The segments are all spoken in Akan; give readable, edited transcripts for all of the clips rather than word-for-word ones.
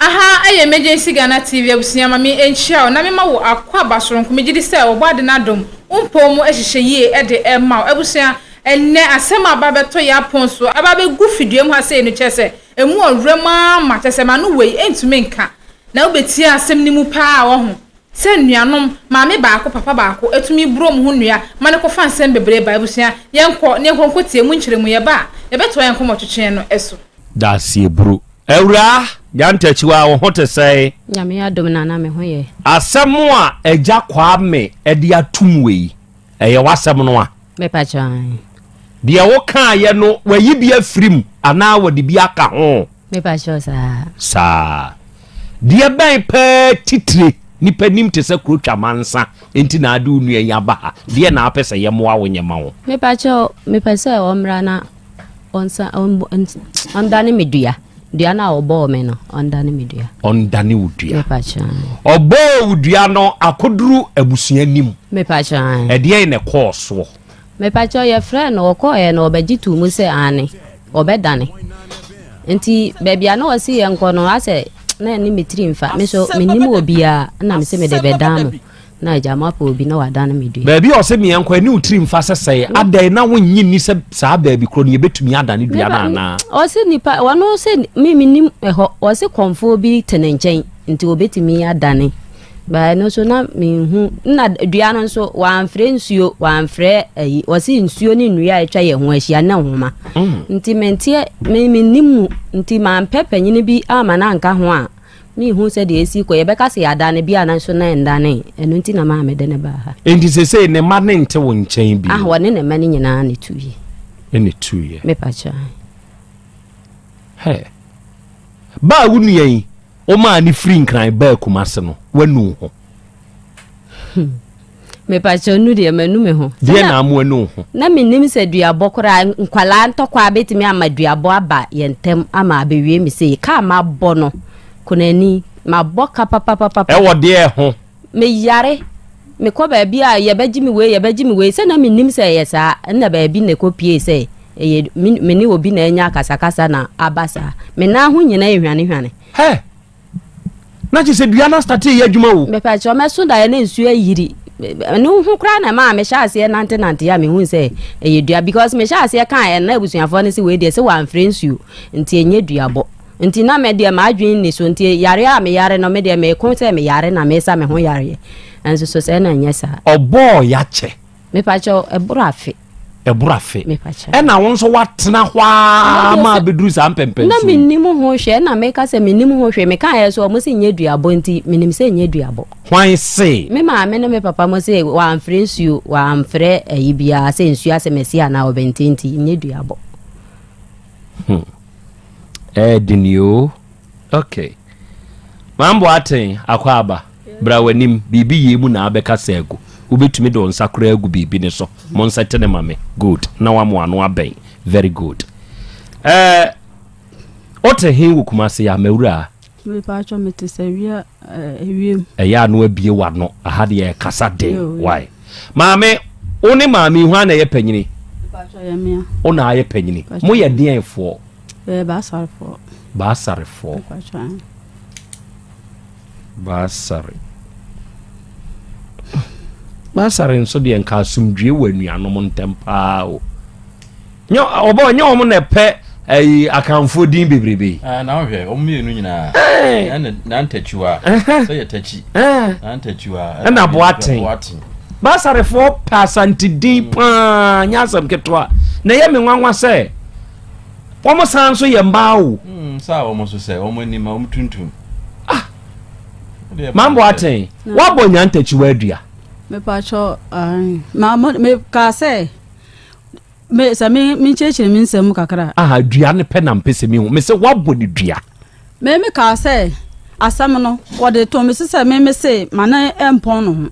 Aha ɛyɛ Emergency Ghana TV abusua ma me nkyia wo na me ma wo akwaaba soronko me gyedi sɛ ɔbɔ ade no adom wo mpɔw mu ahyehyɛ yie de rema wo abusua ɛnnɛ asɛm a aba abɛtɔ yɛ apon so aba abɛgu fidua mu ha sei no kyerɛ sɛ ɛmu ɔwerɛ mu ara ma kyerɛ sɛ m'ano wei ɛntumi nka na wobɛtie asɛm no mu paa wahu sɛ nuanom maame baako papa baako atumi boro wɔn ho nnua ma no kɔfa nsɛm bebree ba abusua yɛnkɔ na yɛnkɔ nkɔtie mu nkyerɛmu yɛba a yɛbɛtoa yɛn nkɔmmɔtwetwe no so. Daseɛburu. Awuraa Nyantakyiwa wo ho te sɛn? Nyame adom Nana me ho yɛ. Asɛm a Agya Kwame de atom wei, ɛyɛ w'asɛm no a? Mepakyɛw ae. Deɛ wo kaeɛ no wayi bi afiri mu anaa wɔde bi aka ho? Mepakyɛw saa. Saa. Deɛ bɛn paa titire nipa nim te sɛ kuro twa mansa nti na ade wo nua yi aba ha? Deɛ na apɛ sɛ yɛmmoa wo nyɛ ma wo? Mepakyɛw mepɛ sɛ ɔmmra na ɔnsa ɔndane me dua. Dua no a ɔbɔɔ me no, ɔndane me dua. Ɔndane wo dua. Mepakyɛw. Ɔbɔɔ wo dua no akoduru abusua nim. Mepakyɛw. Ɛdeɛn na ɛkɔɔ soɔ? Mepakyɛw yɛfrɛɛ no ɔkɔɔɛ no ɔbɛgye too mu sɛ aane ɔbɛdane nti baabi a na ɔse yɛnkɔ no asɛ na ɛne me tiri mfa me so mennim obiaa na mese mede bɛdan mo na agya mo apɛ obi na wadane me dua. Baabi a ɔse meɛnkɔ ɛne wo tiri mfa sɛ sɛe adɛn na wonnye nni sɛ saa baabi korɔ no yɛbɛtumi adane dua no anaa? Ɔse nipa ɔno sɛ me mennim ɛhɔ ɔse kɔmfoɔ bi te ne nkyɛn nti ɔbɛtumi adane. But ɛno nso na menhu na dua no nso wɔamfrɛ nsuo wɔamfrɛ ayi wɔsi nsuo ne nnua a atwa yɛn ho ahyia ne nhoma mm. nti menteɛ me mennim mu nti mampɛ panyini bi ama no anka ho a mehu sɛ deɛ ɛsi kɔ yɛbɛka sɛ yɛadane bi a nanso na ɛndane ɛno nti na maa mede ne baa ha. Nti sesei ne mma ne nte wo nkyɛn bio? Ah wɔne ne mma no nyinaa ne tuiɛ. Ɛne tuiɛ. Mepakyɛ. Hɛ baa wo nua yi Womaa no firi Nkran baa Kumase no, woanu wo ho? Hmm. Mepakyɛw nu deɛ manu me ho. Deɛ na ama anu wo ho? Na menim sɛ duabɔ koraa nkwalaa ntɔkwa bɛtumi ama duabɔ aba yɛn ntam ama abɛwie me sei. Kaa mabɔ no konani mabɔ ka papapapa. Ɛwɔ deɛ ho? Meyare mekɔ baabi a yɛbɛgye me wei yɛbɛgye me wei sɛ na menim sɛ ɛyɛ saa ɛna baabi na ɛkɔpie sɛ ɛyɛ me ne obi na anya akasakasa na aba saa. Me nan ho nyinaa ehwanehwane. Hɛ! Na kyerɛ sɛ dua no astate yɛ adwuma o. Mepakyɛw mɛso daeɛ na nsuo ayiri. Ɛno ho koraa na ɛmaa mehyɛ aseɛ nantenante a mehu sɛ ɛyɛ dua because mehyɛ aseɛ kaa ɛna abusuafoɔ no sɛ wei deɛ sɛ wɔamfrɛ nsuo nti ɛnyɛ duabɔ. Nti na me deɛ m'adwene nni so nti yareɛ a meyare no me deɛ meko sɛ meyare na mesa me ho yareɛ. Nso so sɛ na ɛnyɛ saa. Ɔbɔɔ yakyɛ. Mepakyɛw ɛboro afe. Ɛboro afe. Ɛna wo nso woatena hɔ ara ma abɛduru saa mpɛmpɛnsoɔ Na mennim ho hwɛ, ɛna meka sɛ mennim ho hwɛ. Mekaeɛ so ɔmo se nyɛ duabɔ nti menim sɛ nyɛ duabɔ. Hwan se? Me maame ne me papa mo se wɔamfrɛ nsuo, wɔamfrɛ ayi biara sɛ nsuo asɛmasi anaa ɔbɛnten nti nyɛ duabɔ. Hmm. Ɛɛdini o. Okay. Mambo aten akɔ aba. Bra w'anim, biribi yei mu na abɛkasa agu. Wobɛtumi de wo nsa koraa agu biribi ne so. Mo nsa tene ma me. Good. Na wamo ano abɛn. Very good. Eh, wote he wɔ Kumase ya, mawuraa? Mepatwɔ mete sɛ wia ewiem. Ɛyɛ ano abie w'ano. Aha deɛ ɛkasa den. Why? Maame, wo ne maame yi hwan na ɛyɛ panyini? Mepatwɔ yɛ mea. Wo na ayɛ panyini. Moyɛ deɛn foɔ? Yɛyɛ baasarefoɔ. Baasarefoɔ. Mepatwɔ. Baasare. Baasare nso deɛ nka asomdwie wɔ anuanom ntɛm paa o. Nyɛ ɔbɔ nyɛ wɔn na ɛpɛ ɛyi akanfoɔ din bebrebe yi. Ah, na wohwɛ wɔn mmienu nyinaa. Ɛna nantakyiwa sɛ yɛ takyi. Nantakyiwa ɛna boaten. Baasarefoɔ pɛ asante din paa nyɛ asɛm ketewa na ɛyɛ me nwanwa sɛ. Wɔn san nso yɛ mmaa o. Mm, saa wɔn nso sɛ wɔn anim a wɔn tuntum. Ah, Mambo Aten, wabɔ nyantakyiwa adua. Mepakyɛ ma mo me kaa sɛ me sɛ me me nkyerɛkyerɛ me nsɛm mu kakra. Aha dua ne pɛ na mpɛ sɛ mehu me sɛ wabɔ ne dua. Me me kaa sɛ asɛm no wɔde to me so sɛ me me se ma ne mpɔn no ho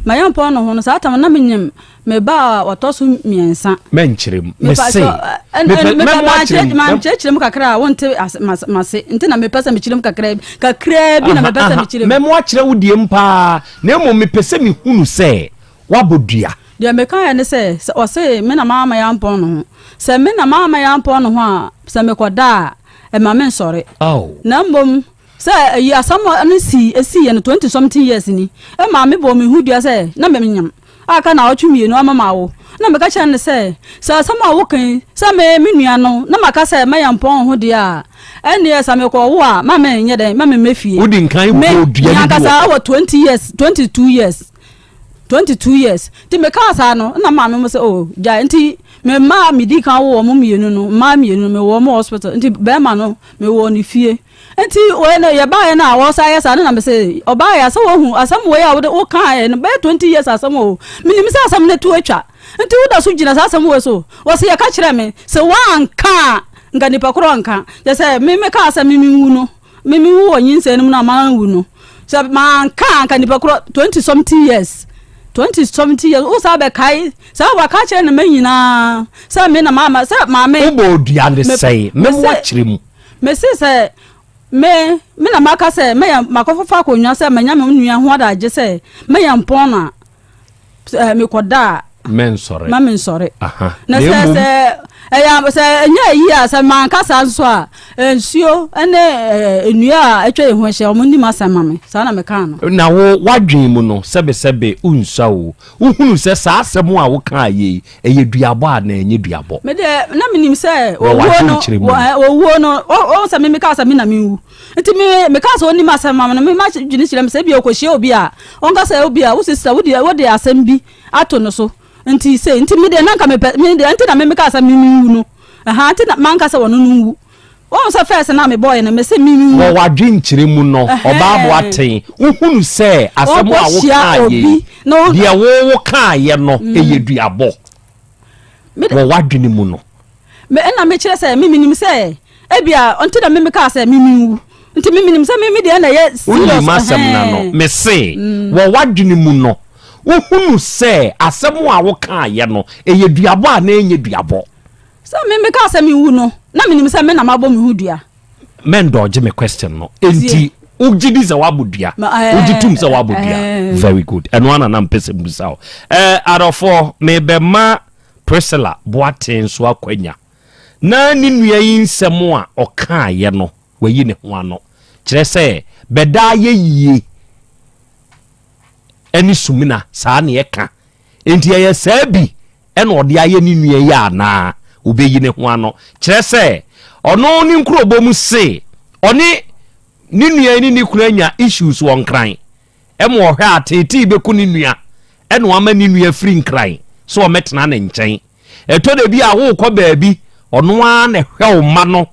ma yɛ mpɔn no ho no saa tam na menyim Me ba a ɔtɔ so mmiɛnsa. Mɛnkyerɛ mu. Mese. Mepɛ mu. Mankyerɛkyerɛ mu kakra a wonte mase nti na mepɛ sɛ mekyerɛ mu kakra bi kakra bi na mepɛ sɛ mekyerɛ mu. Mɛmo akyerɛ wo deɛ mu paa na mmom mepɛ sɛ mehunu sɛ woabɔ dua. Deɛ mekaeɛ ne sɛ sɛ ɔse me na maama yɛampɔn ne ho sɛ me na maama yɛampɔn ne ho a sɛ mekɔda a ɛma mensɔre na mmom. Sɛ ayi asɛm no sii ɛsiiɛ no 20 something years ni, ɛmaa me bɔɔ me ho dua sɛ na menyem a aka naawɔtwe mmienu ama mawo. Na meka kyerɛɛ no sɛ, sɛ asɛm a woka yi sɛ me me nua no na maka sɛ mɛyɛ mpɔn ho deɛ a, ɛnneɛ sɛ mekɔwo a ma menyɛ dɛn ma memmɛ fie. Wodi nkan Me, bɔɔ dua me no bi wɔ ankasa hɔ. wɔ 20 years, 22 years. 22 years nti mekaa saa no na maame mo sɛ oh gyae nti me mma a medi kan wo wɔn mmienu no mmaa mmienu no mewɔ wɔn hospital nti bɛrima no mewɔ ne fie nti wei no yɛbaeɛ no a wɔsa yɛ saa no na mese ɔbaeɛ a sɛ wɔhu asɛm wei a wode wokaeɛ no bɛyɛ 20 years asɛm o menim sɛ asɛm no to atwa nti woda so gyina saa asɛm wei so wɔse yɛka kyerɛ me sɛ woanka a nka nipa korɔ nka kyɛ sɛ me mekaa sɛ me menwu no Me me wu wɔ nyinsɛn no mu na manwu no sɛ manka anka nipa korɔ 20 something years 20 something years wo saa bɛkae saa waka kyerɛ ne ma nyinaa sɛ me na maama sɛ maame wobɔ odua ne sɛe me mo akyerɛ mu mese sɛ me me na maka sɛ mɛyɛ makɔfofa akonnwa sɛ manya me nua ho adagye sɛ mɛyɛ mpɔn na sɛ mekɔda a mɛnsɔre ma mensɔre na sɛ sɛ ɛyɛ sɛ ɛnyɛ ayi a sɛ manka saa nso a nsuo ne nnua a atwa yɛn ho ahyia wɔn nim asɛm ma me saa na mekaa no. Na wo w'adwene mu no sɛbesɛbe wonsua o wohunu sɛ saa asɛm a wokaa yei ɛyɛ duabɔ anaa ɛnyɛ duabɔ? Me deɛ na menim sɛ owuo no owuo no wɔn sɛ me mekaa sɛ me na menwu Nti me mekaa sɛ ɔnim asɛm ma me no, me ma dwene kyerɛ me sɛ ebia ɔkɔhyia obi a ɔnka sɛ obi a wo sista wode wode asɛm bi ato no so nti sei nti me deɛ na nka mepɛ me deɛ nti na me mekaa sɛ me menwu no ɛha nti na manka sɛ ɔno no nwu wɔn sɛ fɛs na mebɔɔyɛ no mese me menwu. Wɔ w'adwenkyerɛ mu no, ɔbaa Boateng, wohunu sɛ asɛm a wokaeɛ yi, deɛ wo wokaeɛ no, ɛyɛ duabɔ wɔ w'adwene mu no? Me ɛna mekyerɛ sɛ me menim sɛ ebia nti na me mekaa sɛ me menwu nti me menim sɛ me me deɛ na ɛyɛ serious. Wonim asɛm no ano. Mese wɔ w'adwene mu no wohunu sɛ asɛm a wokaeɛ no ɛyɛ duabɔ anaa ɛnyɛ duabɔ? Sɛ me mekaa sɛ menwu no na menim sɛ me na mabɔ me ho dua. Mɛndɔgye me question no. Enti wogye di sɛ woabɔ dua? Wogye tom sɛ woabɔ dua? Very good. Ɛno ara na na mepɛ sɛ mebisa wo. Ɛɛ adɔfoɔ mebɛma Priscilla Boateng nso akwanya na ne nua yi nsɛm a ɔkaeɛ no wayi ne ho ano. Kyerɛ sɛ bɛda ayɛyie ne sumina saa na ɛka. Enti ɛyɛ saa bi na ɔde ayɛ ne nua yi anaa? Ɔbɛyi ne ho ano. Kyerɛ sɛ ɔno ne nkurobɔ mu se ɔne ne nua yi ne ne kunu anya issues wɔ Nkran. Ɛma ɔhwɛ a teetee bɛku ne nua ɛna wama ne nua firi Nkran sɛ ɔmmɛtena ne nkyɛn. Ɛtɔ da bi a worekɔ baabi, ɔno ara na ɛhwɛ wo mma no,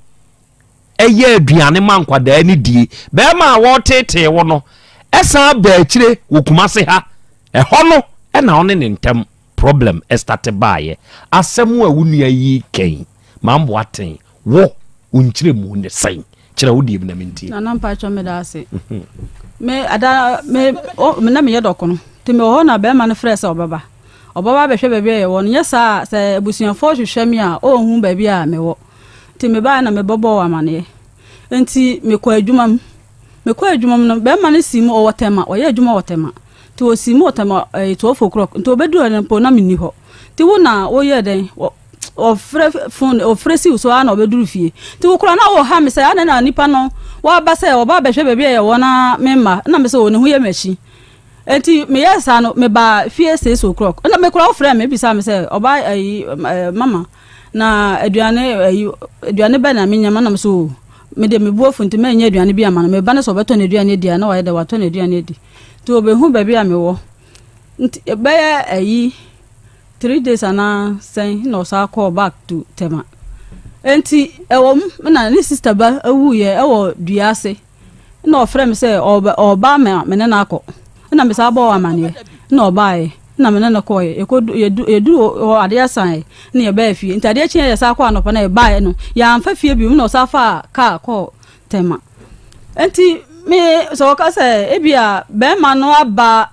ɛyɛ aduane ma nkwadaa no die. Barima a wɔreteetee wo no san ba akyire wɔ Kumase ha. Ɛhɔ no na ɔne ne ntam problem starte baeɛ. Asɛm a wo nua yi reka yi, Mambo Aten, Wo, wo nkyerɛmu ne sɛn? Kyerɛ wo deɛ bi na mentie. Nana mpakyɛ meda ase. Me ada me o me na meyɛ dɔkono. Nti mewɔ hɔ na bɛrima no frɛ sɛ ɔbɛba. Ɔbɛba abɛhwɛ baabi a yɛwɔ no. Nyɛ saa a sɛ abusuafoɔ hwehwɛ me a ɔnhu baabi a mewɔ. Nti mebaeɛ na mebɛbɔɔ wɔ amaneɛ. Nti mekɔ adwuma mu. Mekɔ adwuma mu no bɛrima no sii mu ɔwɔ Tema ɔyɛ adwuma wɔ Tema. Nti ɔsii mu wɔ Tema ɛyɛ 12 o'clock. Nti ɔbɛduru hɔ no mpo na menni hɔ. Nti wo na woyɛɛ dɛn? Ɔfrɛ phone ɔfrɛ siw so ara na ɔbɛduru fie. Nti wo koraa na woha me sɛ adɛn na nipa no waba sɛ ɔba abɛhwɛ baabi a yɛwɔ na memma. Ɛna me sɛ o ne ho yɛ me akyi. Nti meyɛɛ saa no mebaa fie 6 o'clock. Ɛna me koraa wofrɛɛ me bisaa me sɛ ɔba ayi mama na aduane ayi aduane bɛn na menyɛ ma na me sɛ o me deɛ me bo afu nti mɛnyɛ aduane bi ama no. Meba no sɛ ɔbɛtɔ n'aduane adi a na wayɛ dɛ watɔ n'aduane adi. Nti ɔbɛhu baabi a mewɔ. Nti bɛyɛ ayi 3 days anaa sɛn na ɔsan kɔɔ back to Tema. Enti ɛwɔ mu na ne sister ba wuiɛ ɛwɔ dua ase na ɔfrɛ me sɛ ɔba ɔba ma me ne no akɔ. Ɛna me san bɔɔ amaneɛ na ɔbaeɛ na me ne no kɔeɛ. Yɛkɔdu yɛdu yɛduru hɔ adeɛ saeɛ na yɛbaa fie. Nti adeɛ kyeeɛ yɛsan kɔɔ anɔpa na yɛbaeɛ no yɛamfa fie bio na ɔsan faa kaa kɔɔ Tema. Enti me sɛ ɔka sɛ ebia bɛrima no aba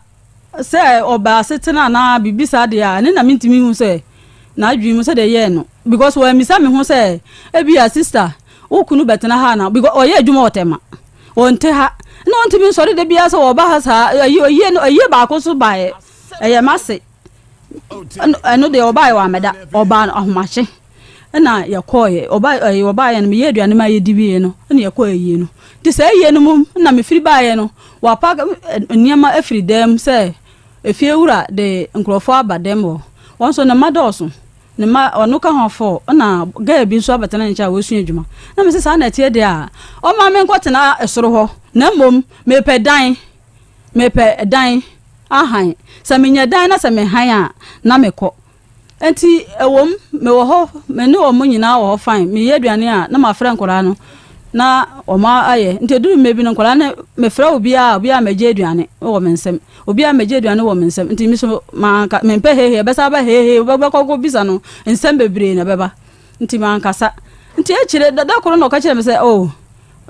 Sɛ ɔba asetena anaa biribi saa deɛ a, ɛno na mentumi nhu sɛ n'adwene mu sɛdeɛ ɛyɛɛ no because wammisa me ho sɛ ebia sister wo kunu bɛtena ha anaa because ɔyɛ adwuma wɔ Tema ɔnte ha na ɔntumi nsɔre da biara sɛ ɔba ha saa ayi oyie no ayie baako nso baeɛ ɛyɛ m'ase ɛno deɛ ɔbaeɛ wammɛda ɔbaa ahomakye. Ɛna yɛkɔɔeɛ. Ɔba ɛyi ɔbaeɛ no meyɛɛ aduane ma yɛdi wieeɛ no ɛna yɛkɔɔ ayie no. Nti saa ayie no mu na mefiri baeɛ no wɔapaake nneɛma afiri dan mu sɛ efiewura de nkurɔfoɔ aba dan mu hɔ. Wɔn nso ne mma dɔɔso. Ne mma ɔno ka ho afɔɔ ɛna girl bi nso abɛtena ne nkyɛn a wɔresua adwuma. Na mese saa na ɛteɛ deɛ a ɔmma menkɔtena soro hɔ na mmom mepɛ dan mepɛ dan ahan. Sɛ menya dan na sɛ mehan a na mekɔ. Enti ɛwom, mewɔ hɔ, me ne wɔn nyinaa wɔ hɔ fine. Meyɛ aduane a, na mafrɛ nkwadaa no na wɔayɛ. Nti ɛduru mmerɛ bi no, nkwadaa no, mefrɛ obiara a, obiara mmɛgye aduane wɔ me nsam. Obiara mmɛgye aduane wɔ me nsam. Nti me nso, manka, mempɛ heihei, ɛbɛsan aba heihei, wobɛkɔ akɔbisa no, nsɛm bebree na ɛbɛba. Nti mankasa. Nti akyire, da koro na ɔka kyerɛɛ me sɛ, oh,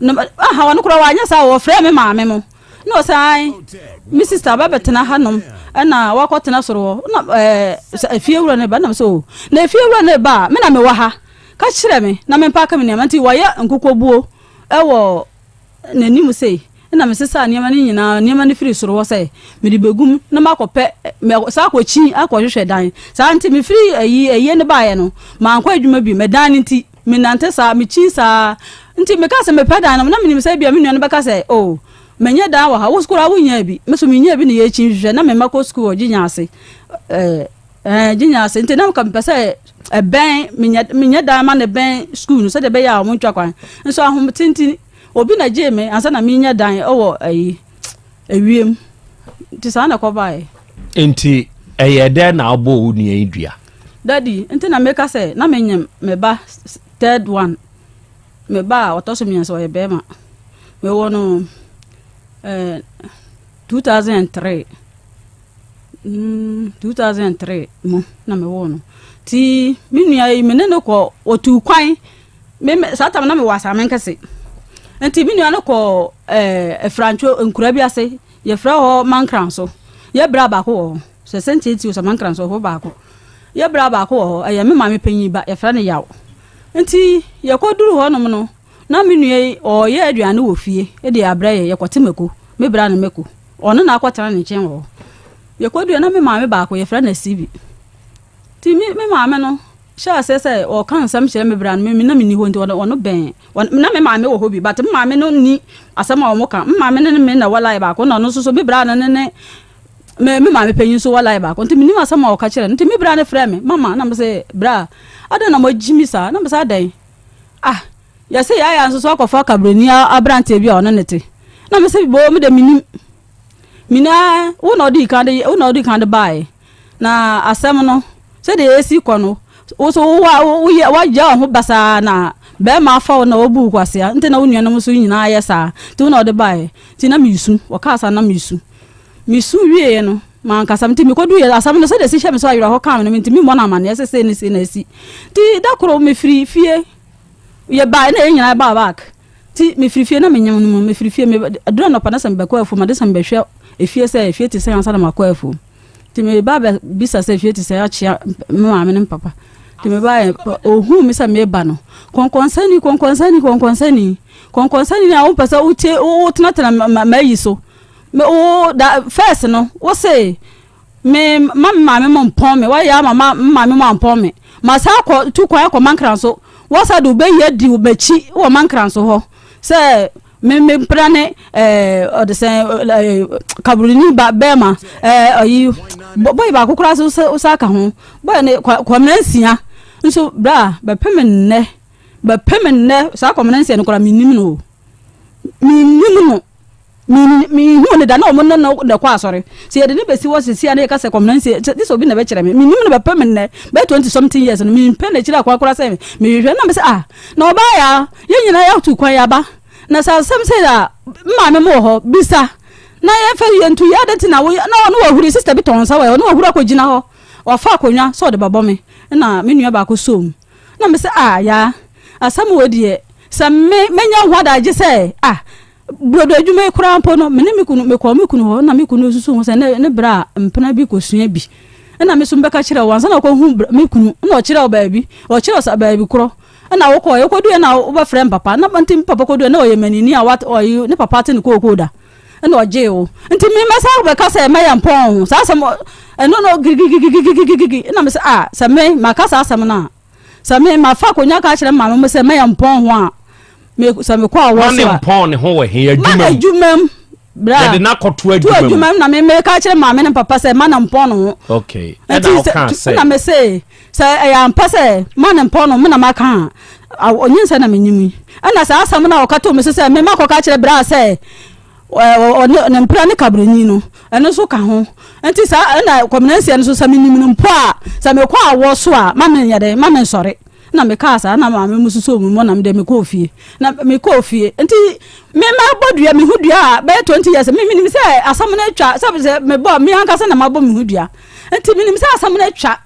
na, aha, ɔno koraa wanyɛ saa o, ɔfrɛɛ me maame mo. Na ɔsɛ ae me sista aba bɛtena hanom ɛna wakɔtena soro hɔ na ɛɛ sɛ efiewura no ba na sɛ o na efiewura no ba a me na mewɔ ha ka kyerɛ me na mempaake me nneɛma nti wɔyɛ nkokɔbuo ɛwɔ n'anim sei ɛna mesesaa nneɛma no nyinaa nneɛma no firi soro hɔ sɛ mede bɛgum na makɔpɛ saa akɔkyi akɔhwehwɛ dan saa nti mefiri ayi ayie no baeɛ no mankɔ adwuma bi mɛdan no nti Menante saa, mikyin saa. Nti mekaa sɛ mepɛ dan no, na minim sɛ ebia me nua no bɛka sɛ, Oh, manya dan wɔ ha, wo koraa wunyaa bi. Me nso minyaa bi na yɛrekyin hwehwɛ. Na me mma kɔ sukuu wɔ Gyinya ase. Ɛɛ, ɛɛ, Gyinya ase. Nti na nka mepɛ sɛ ɛbɛn, menya, menya dan ma no bɛn sukuu no sɛdeɛ ɛbɛyɛ a wɔntwa kwan. Nso ahomete nti, obi na gyee me ansa na menya dan wɔ ayi, ewiem. Nti saa na ɛkɔbaeɛ. Nti ɛyɛɛ dɛn na wobɔɔ wo nua yi dua? Daddy, nti na meka sɛ na menyem me ba third one, me ba a ɔtɔ so mmiɛnsa ɔyɛ bɛrima. Mewɔ no eh, 2003, mm, 2003 mu na mewɔ no. Ti me nua yi me ne no kɔ ɔtuu kwan, me, me saa tam na mewɔ Asame Nkɛse. Nti me nua no kɔ eh, Afrantwo nkura bi ase, yɛfrɛ hɔ Mankran so. Yɛ bra baako wɔ hɔ. Sɛ sɛntiatia o, sɛ mankra nso, ɔhɔ baako. Yɛ bra baako wɔ hɔ, ɛyɛ me maame panyin ba, yɛfrɛ no Yaw. Nti yɛkɔduruu hɔnom no, na me nua yi, ɔreyɛ aduane wɔ fie de abrɛ yɛn, yɛkɔte mako, me bra ne mako. Ɔno na akɔtena ne nkyɛn wɔ hɔ. Yɛkɔduruiɛ na me maame baako, yɛfrɛ no Asibi. Nti me, me maame no hyɛɛ aseɛ sɛ ɔreka nsɛm kyerɛ me bra no, me, na menni hɔ nti ɔno, ɔno bɛn, ɔno, na me maame wɔ hɔ bi, but me maame no nni asɛm a wɔka. Me maame no ne me na ɛwɔ line baako, na ɔno nso so, me bra no ne ne Me me maame panyin nso wɔ line baako nti menim asɛm a ɔka kyerɛ no nti me bra no frɛ me mama na mese bra adɛn na moagyi me saa na mese adɛn ah yɛse yaya nso so akɔfa kabrani aberanteɛ bi a ɔne ne te na mese boo me de menim mina wo na ɔde kan de wo na ɔde kan de baeɛ na asɛm no sɛdeɛ ɛsi kɔ no wo so woyɛ woagya wo ho basaa na bɛrima afa wo na wɔbu wo kwasea nti na wo nuanom nso nyinaa yɛ saa nti wo na ɔde baeɛ nti na mesu wɔkaa saa na mesu Mesu wieeɛ no, mankasa. Nti mekɔduruiɛ, asɛm no sɛdeɛ ɛsi hyɛ me so awerɛhɔ kaa me no, mentumi mmɔ no amanneɛ sɛ sei ne sei na asi. Nti da koro mefiri fie, yɛbaeɛ na yɛn nyinaa baa back. Nti mefiri fie na menyem no mu, mefiri fie, me, ɛduru anɔpa na sɛ mebɛkɔ afuom, ade sɛ mebɛhwɛ efie sɛ efie te sɛn ansa na makɔ afuom. Nti meba bɛbisa sɛ efie te sɛn akyea me maame ne me papa. Nti mebaeɛ, ɔhuu me sɛ meba no, kɔnkɔnsani, kɔnkɔnsani, kɔnkɔnsani, kɔnkɔnsani a wompɛ sɛ wotie, wotenatena m'ayi so. Me wo da first no wo se me ma me maame mo mpɔn me wayɛ ama ma me maame mo ampɔn me ma sa akɔ tu kwan akɔ mankran so wasa de wobɛyi adi m'akyi wɔ mankran so hɔ sɛ me me mpena ne ɛɛ ɔde sɛn ɛɛ kaburuni ba bɛrima ɛɛ ɔyi bɔyi baako koraa so sa ka ho bɔyi ne kɔmina nsia nso bra bɛpɛ me nnɛ bɛpɛ me nnɛ saa kɔmina nsia no koraa menim no o menim no. Menhuu no da, na wɔn ne no na ɛkɔ asɔre. Sɛ yɛde no bɛsi hɔ seesei a na yɛka sɛ Kɔmena nsie, gye sɛ obi na ɛbɛkyerɛ me. Mennim no bɛpem nnɛ, bɛyɛ 20 something years no, mempɛ n'akyiri akwan koraa sɛ mehwehwɛ no. Na mese, ah, na ɔbaa yɛ a, yɛn nyinaa yɛatu kwan yɛaba. Na sɛ asɛm sei a, me maame mo wɔ hɔ, bisa na yɛmfa yɛntu yɛ. Adɛn nti na wo, na ɔno wahuri, sister bi tɔn nsa wɔ hɔ, ɔno wahuri akɔgyina hɔ, wafa akonnwa sɛ ɔde bɛbɔ me. Ɛna me nua baako soo mu. Na mese, ah, yaa, asɛm wei deɛ, sɛ me, mɛnya ho adagye sɛ, ah, Brodo adwuma yi koraa mpo no, me ne me kunu, mekɔɔ me kunu hɔ na me kunu susu ho sɛ ne ne bra a mpena bi kɔsua bi. Ɛna me nso mebɛka kyerɛɛ wo ansa na wokɔhu me kunu na ɔkyerɛɛ wo baabi, ɔkyerɛɛ wo sa baabi korɔ. Ɛna wokɔɔ, wokɔduiɛ na wobɛfrɛ me papa. Na nti me papa kɔduiɛ na ɔyɛ manini a wat ɔyi ne papa ate ne kookoo da. Ɛna ɔgyee wo. Nti me mɛsan bɛka sɛ mɛyɛ mpɔn ho. Saa asɛm ɛno no gigigigigigigigi. Ɛna me sɛ ah sɛ me maka saa asɛm no a. Sɛ me mafa akonnwa ka kyerɛ maame mo sɛ mɛyɛ mpɔn ho a, me sɛ mekɔ awɔ Ma ne so a. mpɔn ne ho wɔ he adwuma mu? Adwuma mu. Bra. Yɛde no akɔto To adwuma mu. adwuma mu na me meka kyerɛ maame ne papa sɛ ma ne mpɔn ne ho. Okay. Nti Ɛna sɛ ɔkaa sɛ. na me se sɛ ɛyɛ ampa sɛ ma ne mpɔn no me na maka a, ɔnyinsɛn na menyim yi. Ɛna saa asɛm no a ɔka too me so sɛ me makɔka kyerɛ bra sɛ ɔne ne mpena ne kabrani no, ɛno nso ka ho. Nti saa ɛna kɔmina nsia no nso sɛ menim no mpo a, sɛ mekɔ awɔ so a, ma menyɛ dɛn, ma mensɔre. Na mekaa saa na maame mu susoo me mu na mede mekɔɔ fie. Na mekɔɔ fie. Nti me mabɔ dua, me ho dua a bɛyɛ 20 years, me menim sɛ asɛm no atwa, sɛ sɛ mebɔ me ankasa na mabɔ me ho dua. Nti menim sɛ asɛm no atwa.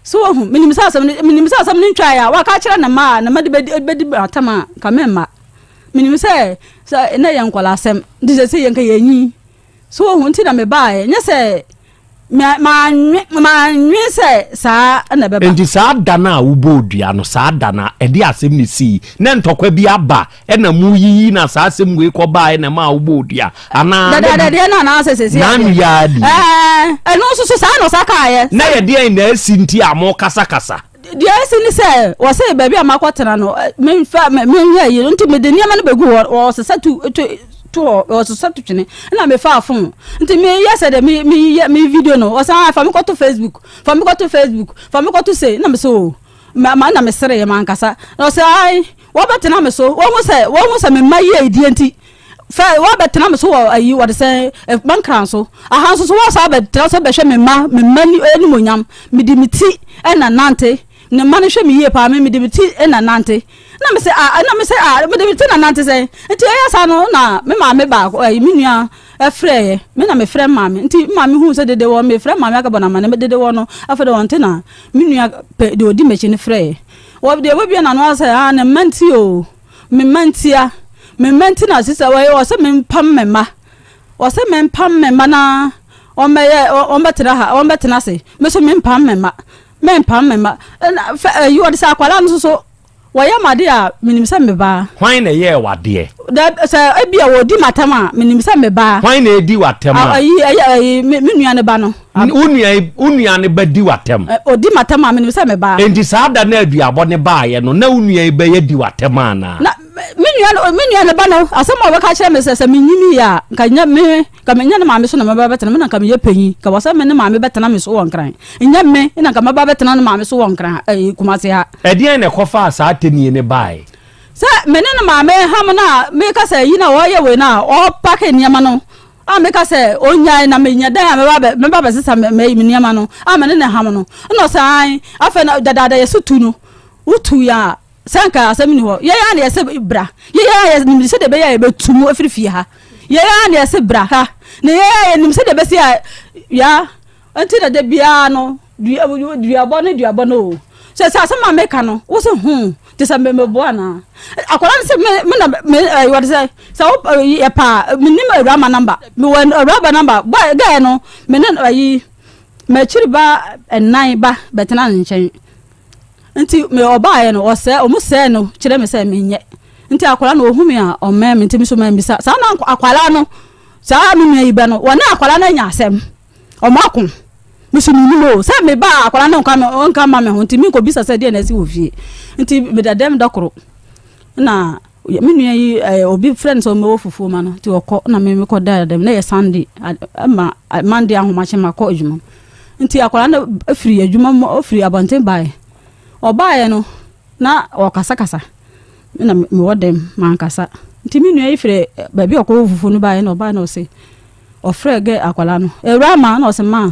So wahu, menim sɛ asɛm no, menim sɛ asɛm no ntwaeɛ a, waka akyerɛ ne mma a, ne mma de bɛdi, bɛdi atam a, nka memma. Menim sɛ, sɛ na ɛyɛ nkwalasɛm, nti sɛ sɛ yɛnka yɛnyi. So wahu, nti na mebaeɛ, nyɛ sɛ manwe, manwe sɛ saa na ɛbɛba. Nti saa da no a wobɔɔ dua no, saa da no a ɛde asɛm no sii, na ntɔkwa bi aba ɛna moyiyi na saa asɛm wei kɔbaeɛ na ɛmaa wobɔɔ dua anaa? Dadaada deɛ no anaasɛ sɛsi adeɛ? Nanu yaa ni. Ɛɛ, ɛno nso so saa na ɔsa kaeɛ. Na yɛ deɛn na asi nti a mokasakasa? Deɛ asi ne sɛ, wɔse baabi a makɔtena no, memfa, menyɛ ayi no, nti mede nneɛma no bɛgu hɔ, wɔsesa tu, tu, to hɔ, wɔsesa to twene, ɛna mefaa fon, nti meyɛ sɛ deɛ me, meyɛ, me video no, wɔsan ah, fa me kɔto Facebook, fa me kɔto Facebook, fa me kɔto sei, na mesɛ o, ma, ma, na mesereeɛ mankasa, na ɔsɛ ae, wɔbɛtena me so, wɔhu sɛ, wɔhu sɛ me mma yie die nti, fɛ wɔbɛtena me so wɔ ayi, wɔde sɛ, mankran so, aha nso so wɔsan bɛtena so bɛhwɛ me mma, me mma animuonyam, mede me ti na nante, ne mma no hwɛ me yie paa, me mede me ti na nante, na me sɛ ah, na me sɛ ah, mede me ti na nante sɛn, nti ɛyɛ saa no na me maame baako, ayi, me nua ɛfrɛɛ, me na mefrɛ maame, nti maame hu sɛ dede wɔ, mefrɛ maame akabɔ no amane, dede wɔ no, afei de wɔnte na me nua pɛ, deɛ ɔdi m'akyi no frɛɛ. Wɔ deɛ wabue n'ano ara sɛ, ah, ne mma nti o, me mma ntia, me mma nti na sisa wɔyɛ wɔ sɛ mempam me mma, wɔ sɛ mempam me mma na wɔmmɛyɛ wɔmmɛtena ha, wɔmmɛtena ase, me so mempam me mma, mempam me mma. Ɛna fɛ ɛyi wɔde sɛ akwadaa no nso so wɔyɛ me adeɛ a menim sɛ me ba. Hwan na ɛyɛɛ w'adeɛ? Dɛ sɛ ebi a wɔdi m'atɛm a menim sɛ me ba. Hwan na edi w'atɛm a? Ayi ɛyɛ ɛyi me me nua ne ba no. Wo nua wo nua ne ba di w'atɛm. Odi m'atɛm a menim sɛ me ba. Enti saa da no a aduabɔ no baeɛ no na wo nua yi bɛyɛ di w'atɛm anaa? Na me nua no me nua ne ba no asɛm a ɔbɛka kyerɛ me sɛ sɛ menyini yɛ a nka nyɛ me nka menyɛ ne maame so na mɛba bɛtena me na nka meyɛ panyin nka wɔ sɛ me ne maame bɛtena me so wɔ Nkran nyɛ me na nka mɛba bɛtena ne maame so wɔ Nkran ɛyi Kumasi ha. Ɛdeɛn na ɛkɔfaa saa atɛnie no baeɛ? Sɛ me ne ne maame ham no a meka sɛ yi na ɔreyɛ wei no a ɔrepake nneɛma no a meka sɛ ɔnyae na menya dan a mɛba bɛ mɛba bɛsesa me me nneɛma no a me ne ne ham no ɛna ɔsɛ ae afei na dadaada yɛsɛ tu no wotu yɛ a sɛ nka asɛm ni hɔ yɛyɛ a na yɛsɛ bra yɛyɛ a yɛnim sɛdeɛ ɛbɛyɛ a yɛbɛtu mu afiri fie ha yɛyɛ a na yɛsɛ bra ha na yɛyɛ a yɛnim sɛdeɛ ɛbɛsi a ya Nti na da biara no duabɔ ne duabɔ no o. Sɛ sɛ asɛm a meka no wo se ho te sɛ meboa anaa. Akwadaa no sɛ me me na me ɛɛ wɔde sɛ sɛ wo yɛ paa menim awuraba namba mewɔ awuraba namba boy guy no me ne ayi m'akyiri ba ɛnan ba bɛtena ne nkyɛn nti me ɔbaeɛ no ɔsɛ ɔmo sɛɛ no kyerɛ me sɛ menyɛ nti akwadaa no ɔhu me a ɔmmɛn me nti me so mambisa saa na akwadaa no saa me nua yi bɛ no wɔne akwadaa no anya asɛm. Ɔmo ako. Me so mennim o. Sɛ meba a akwadaa no nka me nka mma me ho nti menkɔ bisa sɛ deɛ na asi wɔ fie. Nti meda dɛm da koro na me nua yi eh, obi frɛ no sɛ ɔmmɛwɔ fufuo ma no nti ɔkɔ na me mekɔ da dɛm na yɛ Sunday ma Monday ahomakye ma kɔ adwuma nti akwadaa no firi adwuma mu ɔfiri abɔnten baeɛ ɔbaeɛ no na ɔkasakasa na mewɔ dɛm mankasa nti me nua yi firi baabi a ɔkɔwɔ fufuo no baeɛ na ɔbaeɛ na ɔse Ɔfrɛɛ gɛ akwadaa no, Awuraa ma, na ɔse, Ma,